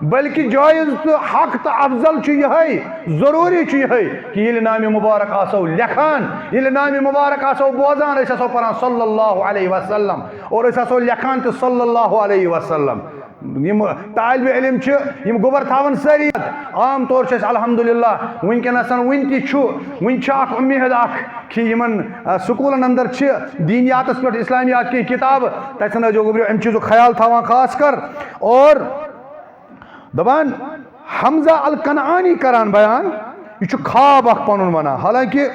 بلکہ جٲیز تہٕ حق تہٕ افضل چھُ یِہوٚے، ضروٗری چھُ یِہوٚے کہِ ییٚلہِ نامِ مُبارک آسو لیکھان، ییٚلہِ نامِ مُبارک آسو بوزان، أسۍ آسو پَران صلی اللہ علیہ وسلم اور أسۍ آسو لیکھان تہِ صلی اللہ علیہ وسلم۔ یِم طالب علم چھِ، یِم گوٚبر تھاوان سٲری۔ عام طور چھِ أسۍ الحمدللہ وٕنکیٚنَس وٕنہِ تہِ چھُ، وٕنہِ چھِ اَکھ اُمید اَکھ کہِ یِمَن، آ، سکوٗلَن اندر چھِ دینیاتَس پٮ۪ٹھ اسلامیات کینٛہہ کِتابہٕ، تَتٮ۪ن ٲسۍزیو گوٚبرِو اَمہِ چیٖزُک خیال تھاوان خاص کر۔ اور دپان، حمزہ الکنعانی کران بیان، یہِ چھُ خواب اکھ پنُن ونان۔ حالانکہ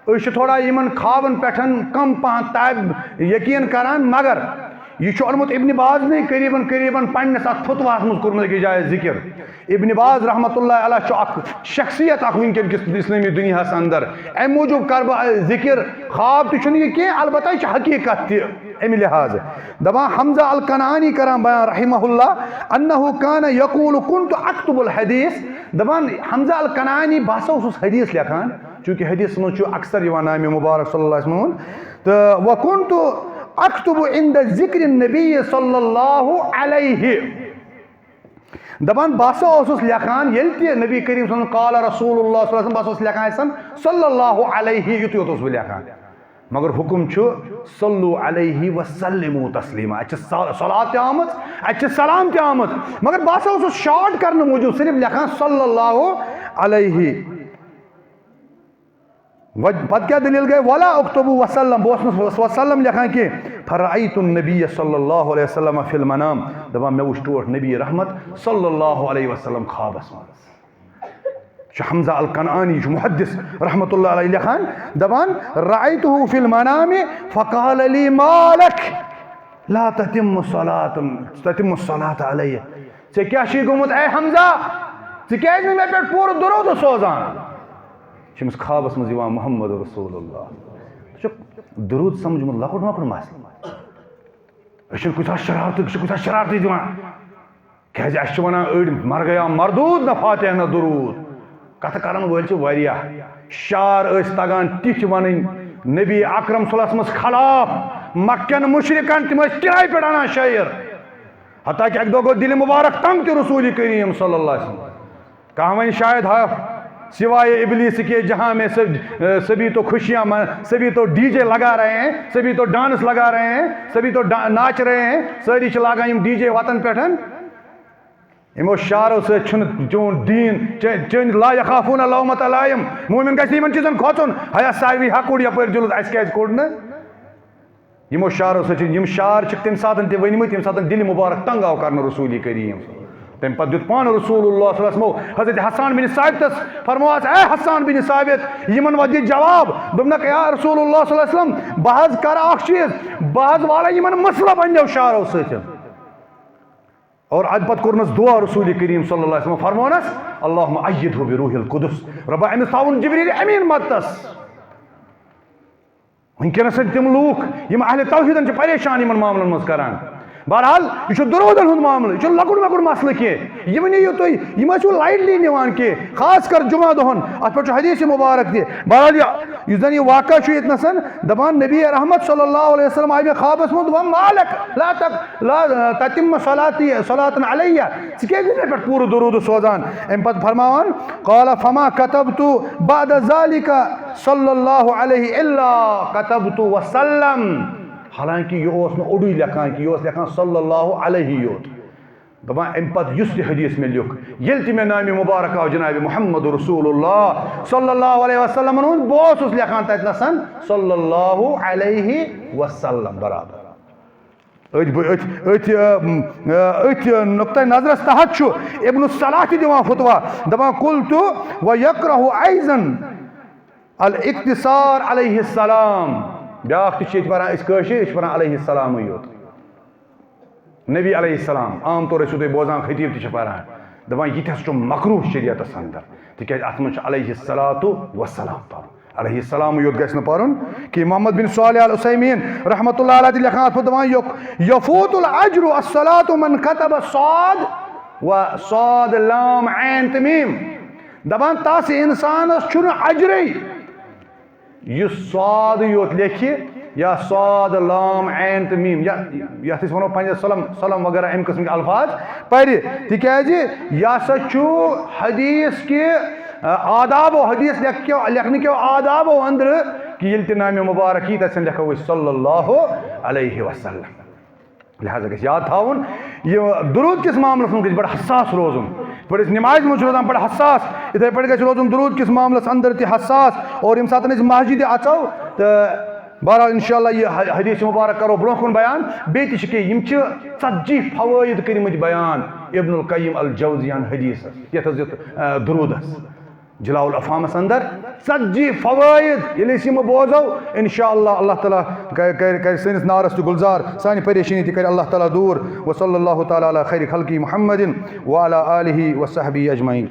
أسۍ چھِ تھوڑا یِمن خوابن پٮ۪ٹھ کم پہن تاب یقین کران، مگر یہِ چھُ اوٚنمُت ابن باز نے قریباً قریباً پننِس اتھ فتواہس منٛز کوٚرمُت أکِس جایہِ ذکر۔ ابن باز رحمتہ اللہ علیہ چھُ اکھ شخصیت اکھ وٕنکیٚن کِس اسلٲمی دُنیاہس اندر۔ امہِ موٗجوٗب کرٕ بہٕ ذکر، خواب تہِ چھُنہٕ یہِ کینٛہہ، البتہ یہِ چھُ حقیقت تہِ۔ امہِ لحاظ دپان حمزہ الکنعانی کران بیان رحمہ اللہ، انہ کان یقول کنت اکتب الحدیث۔ دپان حمزہ الکنعانی، بہٕ ہسا اوسُس حدیث لیکھان، چونکہ حدیثس منٛز چھُ اکثر یِوان نامِ مبارک صلی اللہ علیہ وسلم ہُنٛد، تہٕ وکنت اکتب عند ذکر النبی صلی اللہ علیہ۔ دپان بہٕ ہسا اوسُس لیکھان، ییٚلہِ تہِ نبی کریم صلی اللہ علیہ وسلم، قال رسول اللہ صلی اللہ علیہ وسلم، بہٕ ہسا اوسُس لیکھان آسان صلی اللہ علیہ، یُتُے یوت اوسُس بہٕ لیکھان۔ مگر حکم چھُ صلو علیہ وسلموا تسلیما۔ اتہِ چھِ صل-، صلات تہِ آمٕژ، اتہِ چھِ سلام تہِ آمٕژ۔ مگر بہٕ ہسا اوسُس شارٹ کرنہٕ موٗجوٗب صرف لیکھان صلی اللہ علیہ۔ وۄنۍ پتہٕ کیٛاہ دٔلیٖل گٔے؟ ولا اکتب وسلم، بہٕ اوسُس نہٕ وسلم لیکھان کینٛہہ۔ فرأیت النبی صلی اللہ علیہ وسلم فی المنام، دپان مےٚ وُچھ ٹوٹھ نبی رحمت صلی اللہ علیہ وسلم خوابس منٛز۔ چھُ حمزہ الکنعانی، چھُ محدث رحمتہ اللہ علیہ لیکھان، دپان، رأیتہ فی المنام فقال لی ما لک لا تتم الصلاۃ، تتم الصلاۃ علیہ۔ ژےٚ کیٛاہ چھُے گوٚمُت اے حمزہ؟ ژٕ کیٛازِ نہٕ مےٚ پٮ۪ٹھ پوٗرٕ درود سوزان؟ چھُ أمِس خوابس منٛز یِوان محمد رسول اللہ۔ ژٕ چھُکھ درود سمجھمُت لۄکُٹ مۄکُٹ مسلہٕ؟ أسۍ چھِنہٕ کۭژاہ شرارتہٕ، أسۍ چھِ کۭژاہ شرارتہٕ دِوان۔ کیٛازِ اَسہِ چھِ وَنان أڑۍ، مر گیا مردود نہ فاتحہ نہ درود۔ کَتھٕ کَرَن وٲلۍ چھِ واریاہ۔ شعر ٲسۍ تَگان تِتھۍ وَنٕنۍ، نبی اکرم صلی اللہ علیہ وسلمس خلاف مکن مشرکن، تِم ٲسۍ کِرایہِ پٮ۪ٹھ اَنان شٲعر۔ حتیٰ کہ اَکہِ دۄہ گوٚو دِلہِ مبارک تنگ تہِ رسول کریم صلی اللہ علیہ وسلم۔ کہاں وۄنۍ شاید ہا سوائے ابلیس کے جہاں میں سب، سبھی تو خوشیاں من-، سبھی تو ڈی جے لگا رہے ہیں، سبھی تو ڈانس لگا رہے ہیں، سبھی تو ڈا-، ناچ رہے ہیں، سٲری چھِ لاگان یِم ڈی جے وتن پٮ۪ٹھ۔ یِمو شعرو سۭتۍ چھُنہٕ چون دیٖن، چے-، چٲنۍ لا یخافون لومت لائم۔ مومن گژھِ نہٕ یِمن چیٖزن کھوژُن۔ ہیا ساروی ہکوڑ یپٲرۍ جُلُس، اَسہِ کیٛازِ کوٚڑ نہٕ؟ یِمو شعرو سۭتۍ چھِ، یِم شعر چھِکھ تَمہِ ساتہٕ تہِ ؤنۍمٕتۍ، ییٚمہِ ساتہٕ دِلہِ مُبارک تنگ آو کرنہٕ رسول کریم۔ تَمہِ پتہٕ دیُت پانہٕ رسول اللہ صلی اللہ علیہ وسلمو حضرت حسان بن ثابتس فرمووس، اے حسان بن ثابت، یِمن وۄنۍ دِ جواب۔ دوٚپنکھ، یا رسول اللہ صلی اللہ علیہ وسلم، بہٕ حظ کرٕ اکھ چیٖز، بہٕ حظ والہٕ یِمن مسلہٕ پننیو شعرو سۭتۍ۔ اور ادٕ پتہٕ کوٚرنس دعا رسول کریم صلی اللہ علیہ وسلم، فرمونس، اللہم ایدہ بروح القدس، رۄبا أمِس تھاوُن جبریل امین مدتس۔ وٕنکیٚنَس چھِ تِم لوٗکھ یِم اہل توحیٖدَن چھِ پریشان یِمَن معاملَن منٛز کران۔ بہرحال، یہِ چھُ درودن ہُنٛد معاملہٕ، یہِ چھُنہٕ لۄکُٹ مۄکُٹ مسلہٕ کینٛہہ۔ یہِ مہٕ نِیِو تُہۍ، یہِ مہ چھُو lightly نِوان کینٛہہ، خاص کر جمعہ دۄہن۔ اتھ پٮ۪ٹھ چھُ حدیث مبارک تہِ۔ بہرحال، یہِ، یُس زن یہِ واقعہ چھُ ییٚتنَسن، دپان، نبی رحمت صلی اللہ علیہ وسلم آیہِ مےٚ خوابس منٛز، دوٚپُن، "ما لک لا تک لا تتم صلاتی صلاتن علیہ"، ژٕ کیٛازِ نہٕ مےٚ پٮ۪ٹھ پوٗرٕ درود سوزان؟ امہِ پتہٕ فرماوان، قال، فما كتبت بعد ذلك صلى الله عليه الا كتبت وسلم۔ حالانکہ یہِ اوس نہٕ اوٚڑُے لیکھان کینٛہہ، یہِ اوس لیکھان صلی اللہ علیہ یوت۔ دپان، امہِ پتہٕ یُس تہِ حدیث مےٚ لیوٚکھ، ییٚلہِ تہِ مےٚ نامِ مبارک آو جناب محمد رسول اللہ صلی اللہ علیہ وسلم ہُنٛد، بہٕ اوسُس لیکھان تتہِ نسن صلی اللہ علیہ وسلم برابر۔ أتھۍ بہٕ-، أتھۍ، أتھۍ، ٲ، م، ٲ، أتھۍ، ٲ، نقطہ نظرس تحت چھُ ابن الصلاح تہِ دِوان فتویٰ، دپان، قلت ويكره ايضا الاقتصار عليه السلام۔ بیٛاکھ تہِ چھِ ییٚتہِ پران أسۍ کٲشِر، أسۍ چھِ پران علیہ السلامٕے یوت۔ نبی علیہ السلام، عام طور ٲسِو تُہۍ بوزان، خطیب تہِ چھِ پران، دپان، یہِ تہِ ہسا چھُ مکروہ شریعتس اندر، تِکیٛازِ اتھ منٛز چھُ علیہ الصلاۃ والسلام پرُن۔ علیہ السلام یوت گژھِ نہٕ پرُن کینٛہہ۔ محمد بن صالح العثیمین رحمۃ اللہ علیہ تہِ لیکھان اتھ پٮ۪ٹھ، دپان، یق-، یفوت الاجر الصلاۃ من كتب صاد و صاد لام عین تہٕ میم۔ دپان، تس انسانس چھُنہٕ اجرے یُس صاد یوت لیکھِ یا صاد لام عین تہٕ میم، یا یتھ أسۍ ونو پنجابی سلم، سلم وغیرہ، امہِ قٕسمٕکۍ الفاظ پرِ، تِکیازِ یہِ ہسا چھُ حدیث کہِ، آ، آدابو، حدیث لیکھ-، کیو، لیکھنہٕ کیو آدابو أنٛدرٕ کہِ ییٚلہِ تہِ نامِ مبارک یی، تتٮ۪ن لیکھو أسۍ صلی اللہ علیہ وسلم۔ لہذا گژھِ یاد تھاوُن، یہِ درود کِس معاملس منٛز گژھِ بڑٕ حساس روزُن۔ یِتھ پٲٹھۍ أسۍ نمازِ منٛز چھِ روزان بڑٕ حساس، یِتھے پٲٹھۍ گژھِ روزُن درود کِس معاملس اندر تہِ حساس۔ اور ییٚمہِ ساتہٕ أسۍ مسجدِ اژو تہٕ بہرحال، انشاءاللہ، یہِ ح-، حدیث مبارک کرو برونٛہہ کُن بیان۔ بیٚیہِ تہِ چھِ کینٛہہ، یِم چھِ ژتجی فوائد کٔرمٕتۍ بیان ابن القیم الجوزیان حدیثس، یتھ حظ یتھ، آ، درودس، جلاء الافہامس اندر۔ ژتجی فوائد، ییٚلہِ أسۍ یِم بوزو، انشاءاللہ، اللہ تعالیٰ کرِ، کرِ، کرِ سٲنِس نارس تہِ گُلزار، سانہِ پریشٲنی تہِ کرِ اللہ تعالیٰ دوٗر۔ وصلی اللہ تعالیٰ علی خیر خلقہ محمد وعلی آلہ وصحبہ اجمعین۔